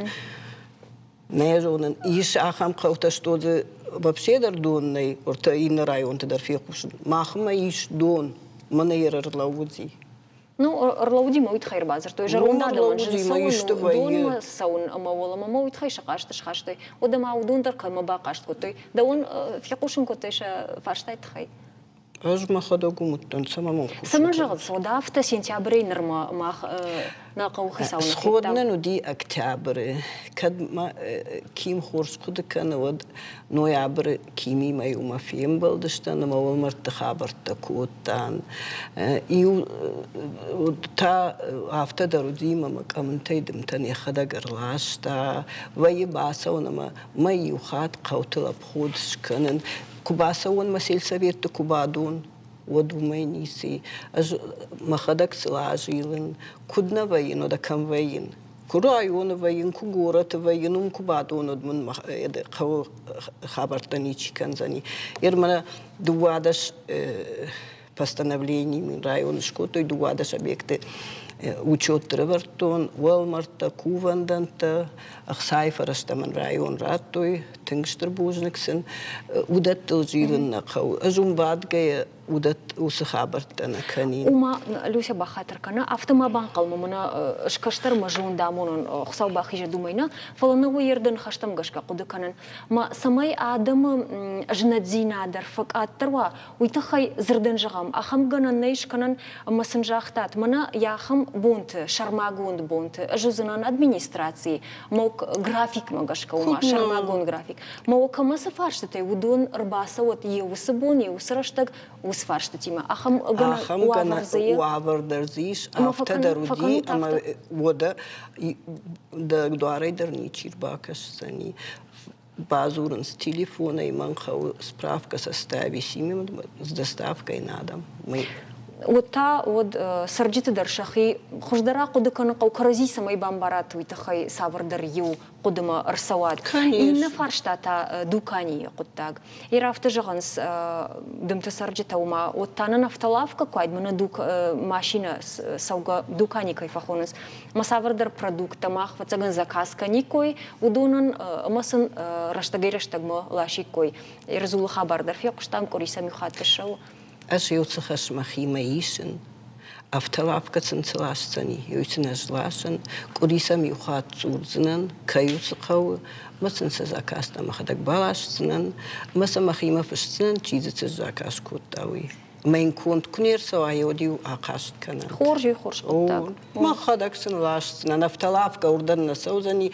Нӕ зонын, ис ахӕм хъӕутӕ, что дзы вообще дӕр дон нӕй, ортӕ иннӕ районты дӕр фехъусын. Махмӕ ис дон, мӕнӕ йӕ ӕрлӕууыди. Ну, ӕрлӕууыди мӕ уый тыххӕй ӕрбадзырдтой. Зӕронд адӕмӕн зын цӕуын у, донмӕ цӕуын ӕмӕ уӕлӕмӕ мӕ уый тыххӕй сӕ хъаст схастой. Уӕдӕ ма уыдон дӕр кӕмӕ бахъаст кодтой? Дӕуӕн фехъусын кодтой сӕ фарстайы тыххӕй? Ӕз мӕхӕдӕг уым уыдтӕн, цӕмӕ мӕм хъусын Цӕмӕн зӕгъынц, уӕдӕ афтӕ сентябрӕй нырмӕ мах нӕ хъӕуыхицау нӕ Сход нын уыди октябры. Кӕд ма Ким хорз хъуыды кӕны, уӕд ноябры Кимимӕ иумӕ фембӕлдыстӕм ӕмӕ уӕлмӕрдты хабӕрттӕ кодтам. Иу та афтӕ дӕр уыди, ӕмӕ мӕ къӕмынтӕй дымтӕн йӕхӕдӕг ӕрласта. Вӕййы бацӕуын ӕмӕ мӕ иу хатт хъӕутыл обход скӕнын. Куы бацӕуон мӕ сельсоветты куы бадон, уӕд уымӕй ницы и. Ӕз мӕхӕдӕг сыл азилын, куыд нӕ вӕййын, уӕдӕ кӕм вӕййын. Куы районы вӕййын, куы горӕты вӕййын, уым куы бадон, уӕд мын хъӕуы хабӕрттӕ ничи кӕндзӕни. Ер мӕнӕ 12 постановлени мин районы скодтой, 12 объекты учет ӕрӕвӕрдтон, уӕлмӕрдтӕ, кувӕндӕнттӕ, ӕхцайы фӕрӕзтӕ мын район радтой, тынг стыр бузныг сын. Уыдӕттыл зилын нӕ хъӕуы. Ӕз уым бадгӕйӕ уыдӕтт уыцы хабӕрттӕ нӕ кӕнин. Ома, Люся бахатыр кӕна, афтӕ ма банхъӕлмӕ мӕнӕ скӕстӕр мӕ зондамонӕн Хуыцау бахизӕд уымӕй нӕ, фӕлӕ нӕ уый ӕрдын ныхӕстӕм гӕсгӕ хъуыды кӕнын. Ма цӕмӕй адӕмы знӕтдзинад дӕр фӕкъаддӕр уа, уый тыххӕй дзырдӕн зӕгъӕм, ахӕм гӕнӕн нӕй скӕнӕн, ӕмӕ сын загътат, мӕнӕ йӕ ахӕм бонты, сӕрмагонд бонты ӕз уыдзынӕн администрацийы, мӕ графикмӕ гӕсгӕ, ома сӕрмагонд график. Мӕ кӕмӕ цы фарстытӕй, уыдон ӕрбацӕуӕд йе уыцы бон, йе уыцы рӕстӕг уыцы фарстытимӕ. Ахӕм уавӕр дзы уавӕр дӕр дзы ис, афтӕ дӕр уыди, ӕмӕ уӕдӕ дӕ дуарӕй дӕр ничи рбакӕсдзӕни. Бадзурынц телефонӕй, мӕн хъӕуы справка составить, с доставкой на дом. Мы Уӕд та уӕд цӕрджыты дӕр сӕхи хуыздӕр ахъуыды кӕнын хъӕуы, кӕрӕдзи цӕмӕй бамбарат, уый тыххӕй цавӕрдӕр иу хъуыдымӕ ӕрцӕуӕд. Иннӕ фарста та дуканийы хъуыддаг. Йе афтӕ зӕгъынц дымты цӕрджытӕ, ома уӕд та нын автолавкӕ куы уайд, мӕнӕ машинӕ цӕугӕ дукани кӕй фӕхонынц, ӕмӕ цавӕрдӕр продукттӕ мах ӕвӕццӕгӕн заказ кӕниккой, уыдонӕн ӕмӕ сын рӕстӕгӕй-рӕстӕгмӕ ласиккой. Ерзулы хабар дӕр фехъуыстам, къуыри сӕм иу хатт ссӕуы. Ӕз еу цы хӕс мӕхимӕ исын, автолавкӕ сын цы ласдзӕни, уый сын ӕз ласын, къуыри сӕм иу хатт дзурдзынӕн, кӕй у цы хъӕуы, ӕмӕ сын сӕ заказтӕ мӕхӕдӕг баласдзынӕн, ӕмӕ сӕ мӕхимӕ фысдзынӕн, чи дзы цы заказ кодта, уый. Ӕмӕ йын конд куы не рцӕуа, уӕд-иу ахъаст кӕнӕнт. Хорз, хорз хъуыддаг. Мӕхӕдӕг сын ласдзынӕн, автолавкӕ уырдӕм нӕ цӕудзӕни,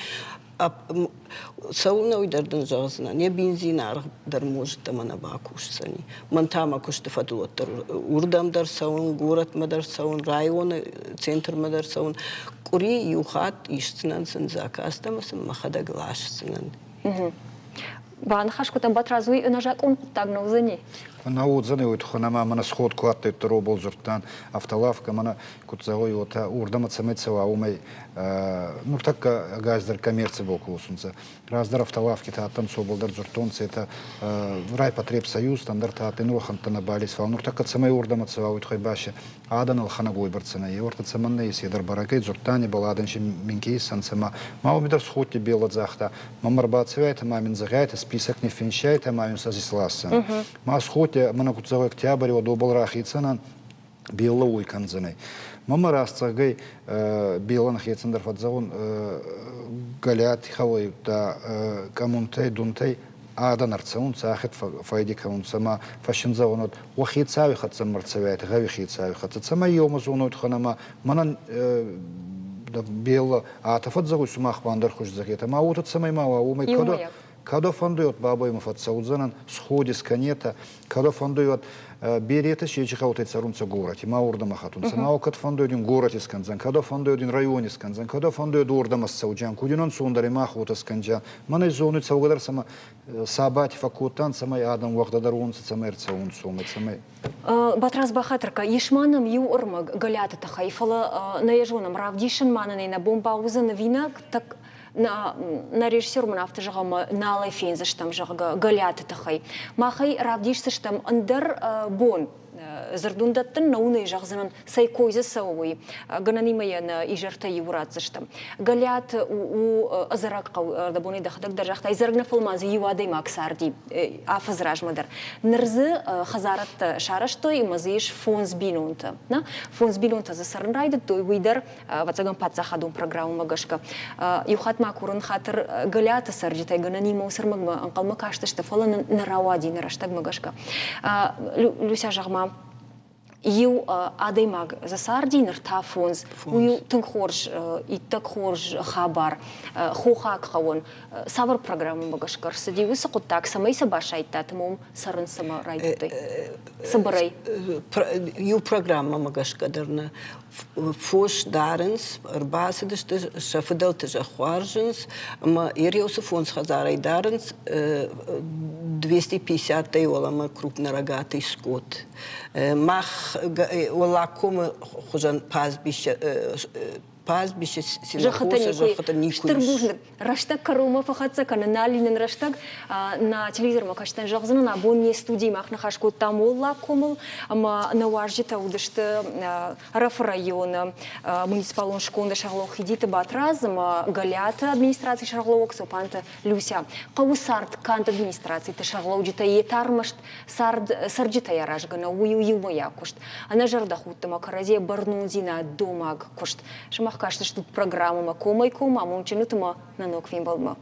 Цӕуылнӕ уый дӕр дын зӕгъдзынӕн, йӕ бензин аргъ дӕр может ӕмӕ нӕ бакусдзӕни. Мӕн та мӕ куысты фӕдыл уӕддӕр уырдӕм дӕр цӕуын, горӕтмӕ дӕр цӕуын, районы центрмӕ дӕр цӕуын. Къуыри иу хатт исдзынӕн сын заказтӕ ӕмӕ сын мӕхӕдӕг ласдзынӕн. Баныхас кодтам, Батрадз, уый ӕнӕзакъон хъуыддаг нӕ уыдзӕни? Нӕ уыдзӕни уый туххӕн ӕма мӕнӕ сход ку адтӕй робол дзурдтан автолавка, мӕнӕ куд зӕгъуй, уотӕ уордӕмӕ цӕмӕй цӕуа, уомӕй нуртӕккӕ ӕгасдӕр коммерцибӕл косунцӕ. Раздӕр автолавкитӕ адтӕнцӕ, уобӕл дӕр дзурдтонцӕ, етӕ райпотребсоюз, ӕндӕртӕ адтӕй нур нӕбал ес, фал нуртӕккӕ цӕмӕй уордӕмӕ цӕуа, уой туххӕй ба си адӕн ӕлхӕнӕг уойбӕрцӕ нӕ еуӕртӕ цӕмӕннӕ ес, е дӕр бӕрӕг ӕй, дзурдтан ибӕл адӕн си минкъий иссӕнцӕ ма ма уоми дӕр сходти белӕ загъта, мӕмӕ ӕрбацӕуайтӕ ма мин зӕгъайтӕ, список ниффинсиайтӕ ма ин сӕ исласдзӕн. Ма сходти, мӕнӕ куд зӕгъуй, октябри уӕд уобӕл рахецӕнӕн, Белла уой кӕндзӕнӕй. Мӕмӕ раст зӕгъгӕй, Беллӕн хецӕн дӕр фӕдзӕгъун Галиати хӕлӕйттӕ къӕмунтӕй, дунтӕй адӕн ӕрцӕунцӕ, ахед фӕйди кӕнунцӕ ма фӕсиндзӕгъун уӕд уӕ хецауи хӕццӕ ма рцӕуайтӕ, гъӕуи хецауи хӕццӕ, цӕмӕй еумӕ зонуйтхӕн ӕма мӕнӕн Белла атӕ фӕдзӕгъуй сумах ба ӕндӕр хузи зӕгъетӕ. Ма уотӕ цӕмӕй ма уа, уомӕй кӕд кӕд фӕндуй, уӕд бабӕй мӕ фӕццӕудзӕнӕн, сходи скӕнетӕ, кӕд фӕндуй, уӕд беретӕ сечи гъӕутӕй цӕрунцӕ горӕти, ма уордӕмӕ хӕтунцӕ. Ма кӕд фӕндуй, дин горӕти скӕндзӕн, кӕд фӕндуй, дин райони скӕндзӕн, кӕд фӕндуй, уордӕмӕ ссӕуджиан, ку дин ӕнцондӕр ӕй мах уотӕ скӕнджиан. Мӕнӕ зонуй цӕугӕдӕр цӕмӕ сабати фӕккодтан, цӕмӕй адӕм уӕгъдӕдӕр уонцӕ, цӕмӕй ӕрцӕунцӕ, уомӕ цӕмӕй. Батрадз бахатыр ис ма нӕм иу ӕрмӕг Гӕлиаты тыххӕй, фӕлӕ нӕ йӕ зонӕм, равдисын ма нын ӕй нӕ бон бауыдзӕн ӕви нӕ, так нӕ режиссер мын афтӕ зӕгъы, ӕмӕ нал ӕй фендзыстӕм, зӕгъгӕ, Гӕлиаты тыххӕй. Мах ӕй равдисдзыстӕм ӕндӕр бон. Дзырд уын дӕттын, нӕ уын ӕй зӕгъдзынӕн, цӕй кой дзы цӕуы, уый. Гӕнӕнимӕ йӕ нӕ изӕртӕ иу ратдзыстӕм. Гӕлиат у ӕдзӕрӕг хъӕу, ӕрдӕбонӕй дӕхӕдӕг дӕр загътай, ӕдзӕрӕг нӕ, фӕлӕ ма дзы иу адӕймаг царди афӕдз размӕ дӕр. Ныр дзы хӕдзарӕдтӕ сарӕзтой ӕмӕ дзы ис фондз бинонтӕ. Нӕ? Фондз бинонтӕ дзы цӕрын райдыдтой, уый дӕр, ӕвӕццӕгӕн, паддзахадон программӕмӕ гӕсгӕ. Иу хатт ма курын хатыр Гӕлиаты цӕрджытӕй гӕнӕнимӕ уыцы ӕрмӕгмӕ ӕнхъӕлмӕ кастысты, фӕлӕ нын нӕ рауади нӕ рӕстӕгмӕ гӕсгӕ. Люся, зӕгъ-ма, иу адӕймаг дзы царди, ныр та фондз. Уый у тынг хорз, иттӕг хорз хабар. Хохаг хъӕуӕн цавӕр программӕмӕ гӕсгӕ ӕрцыди уыцы хъуыддаг, цӕмӕй сӕ басайдтат ӕмӕ уым цӕрын цӕмӕ райдыдтой? Цыбырӕй. Иу программӕмӕ гӕсгӕ дӕр нӕ фос дарынц, ӕрбацыдысты, сӕ фыдӕлты зӕхх уарзынц, ӕмӕ Ереусы фондз хӕдзарӕй дарынц 250-ӕй уӕлӕмӕ крупнорогатый скот. Мах Уӕллагкомы хуызӕн пастбище пастбище зӕххытӕ никуы Стыр бузныг. Рӕстӕг кӕронмӕ фӕхӕццӕ кӕны, нал нын рӕстӕг. Нӕ телевизормӕ кӕстӕн зӕгъдзынӕн, абон не студийы мах ныхас кодтам Уӕллагкомыл ӕмӕ нӕ уазджытӕ уыдысты Ӕрӕфы районы муниципалон сконды сӕргълӕууӕг Хидиты Батрадз ӕмӕ Гӕлиаты администрацийы сӕргълӕууӕг Цопанты Люся. Хъӕуы цард канд администрациты сӕргълӕуджытӕ йе та ӕрмӕст цард цӕрджытӕй аразгӕ нӕу, уый у иумӕйаг куыст. Ӕнӕзӕрдӕхудт ӕмӕ кӕрӕдзийӕ бӕрнондзинад домаг куыст. Сымах кастыстут программӕмӕ комӕй-коммӕ амондджын ут ӕмӕ нӕ ног фембӕлдмӕ.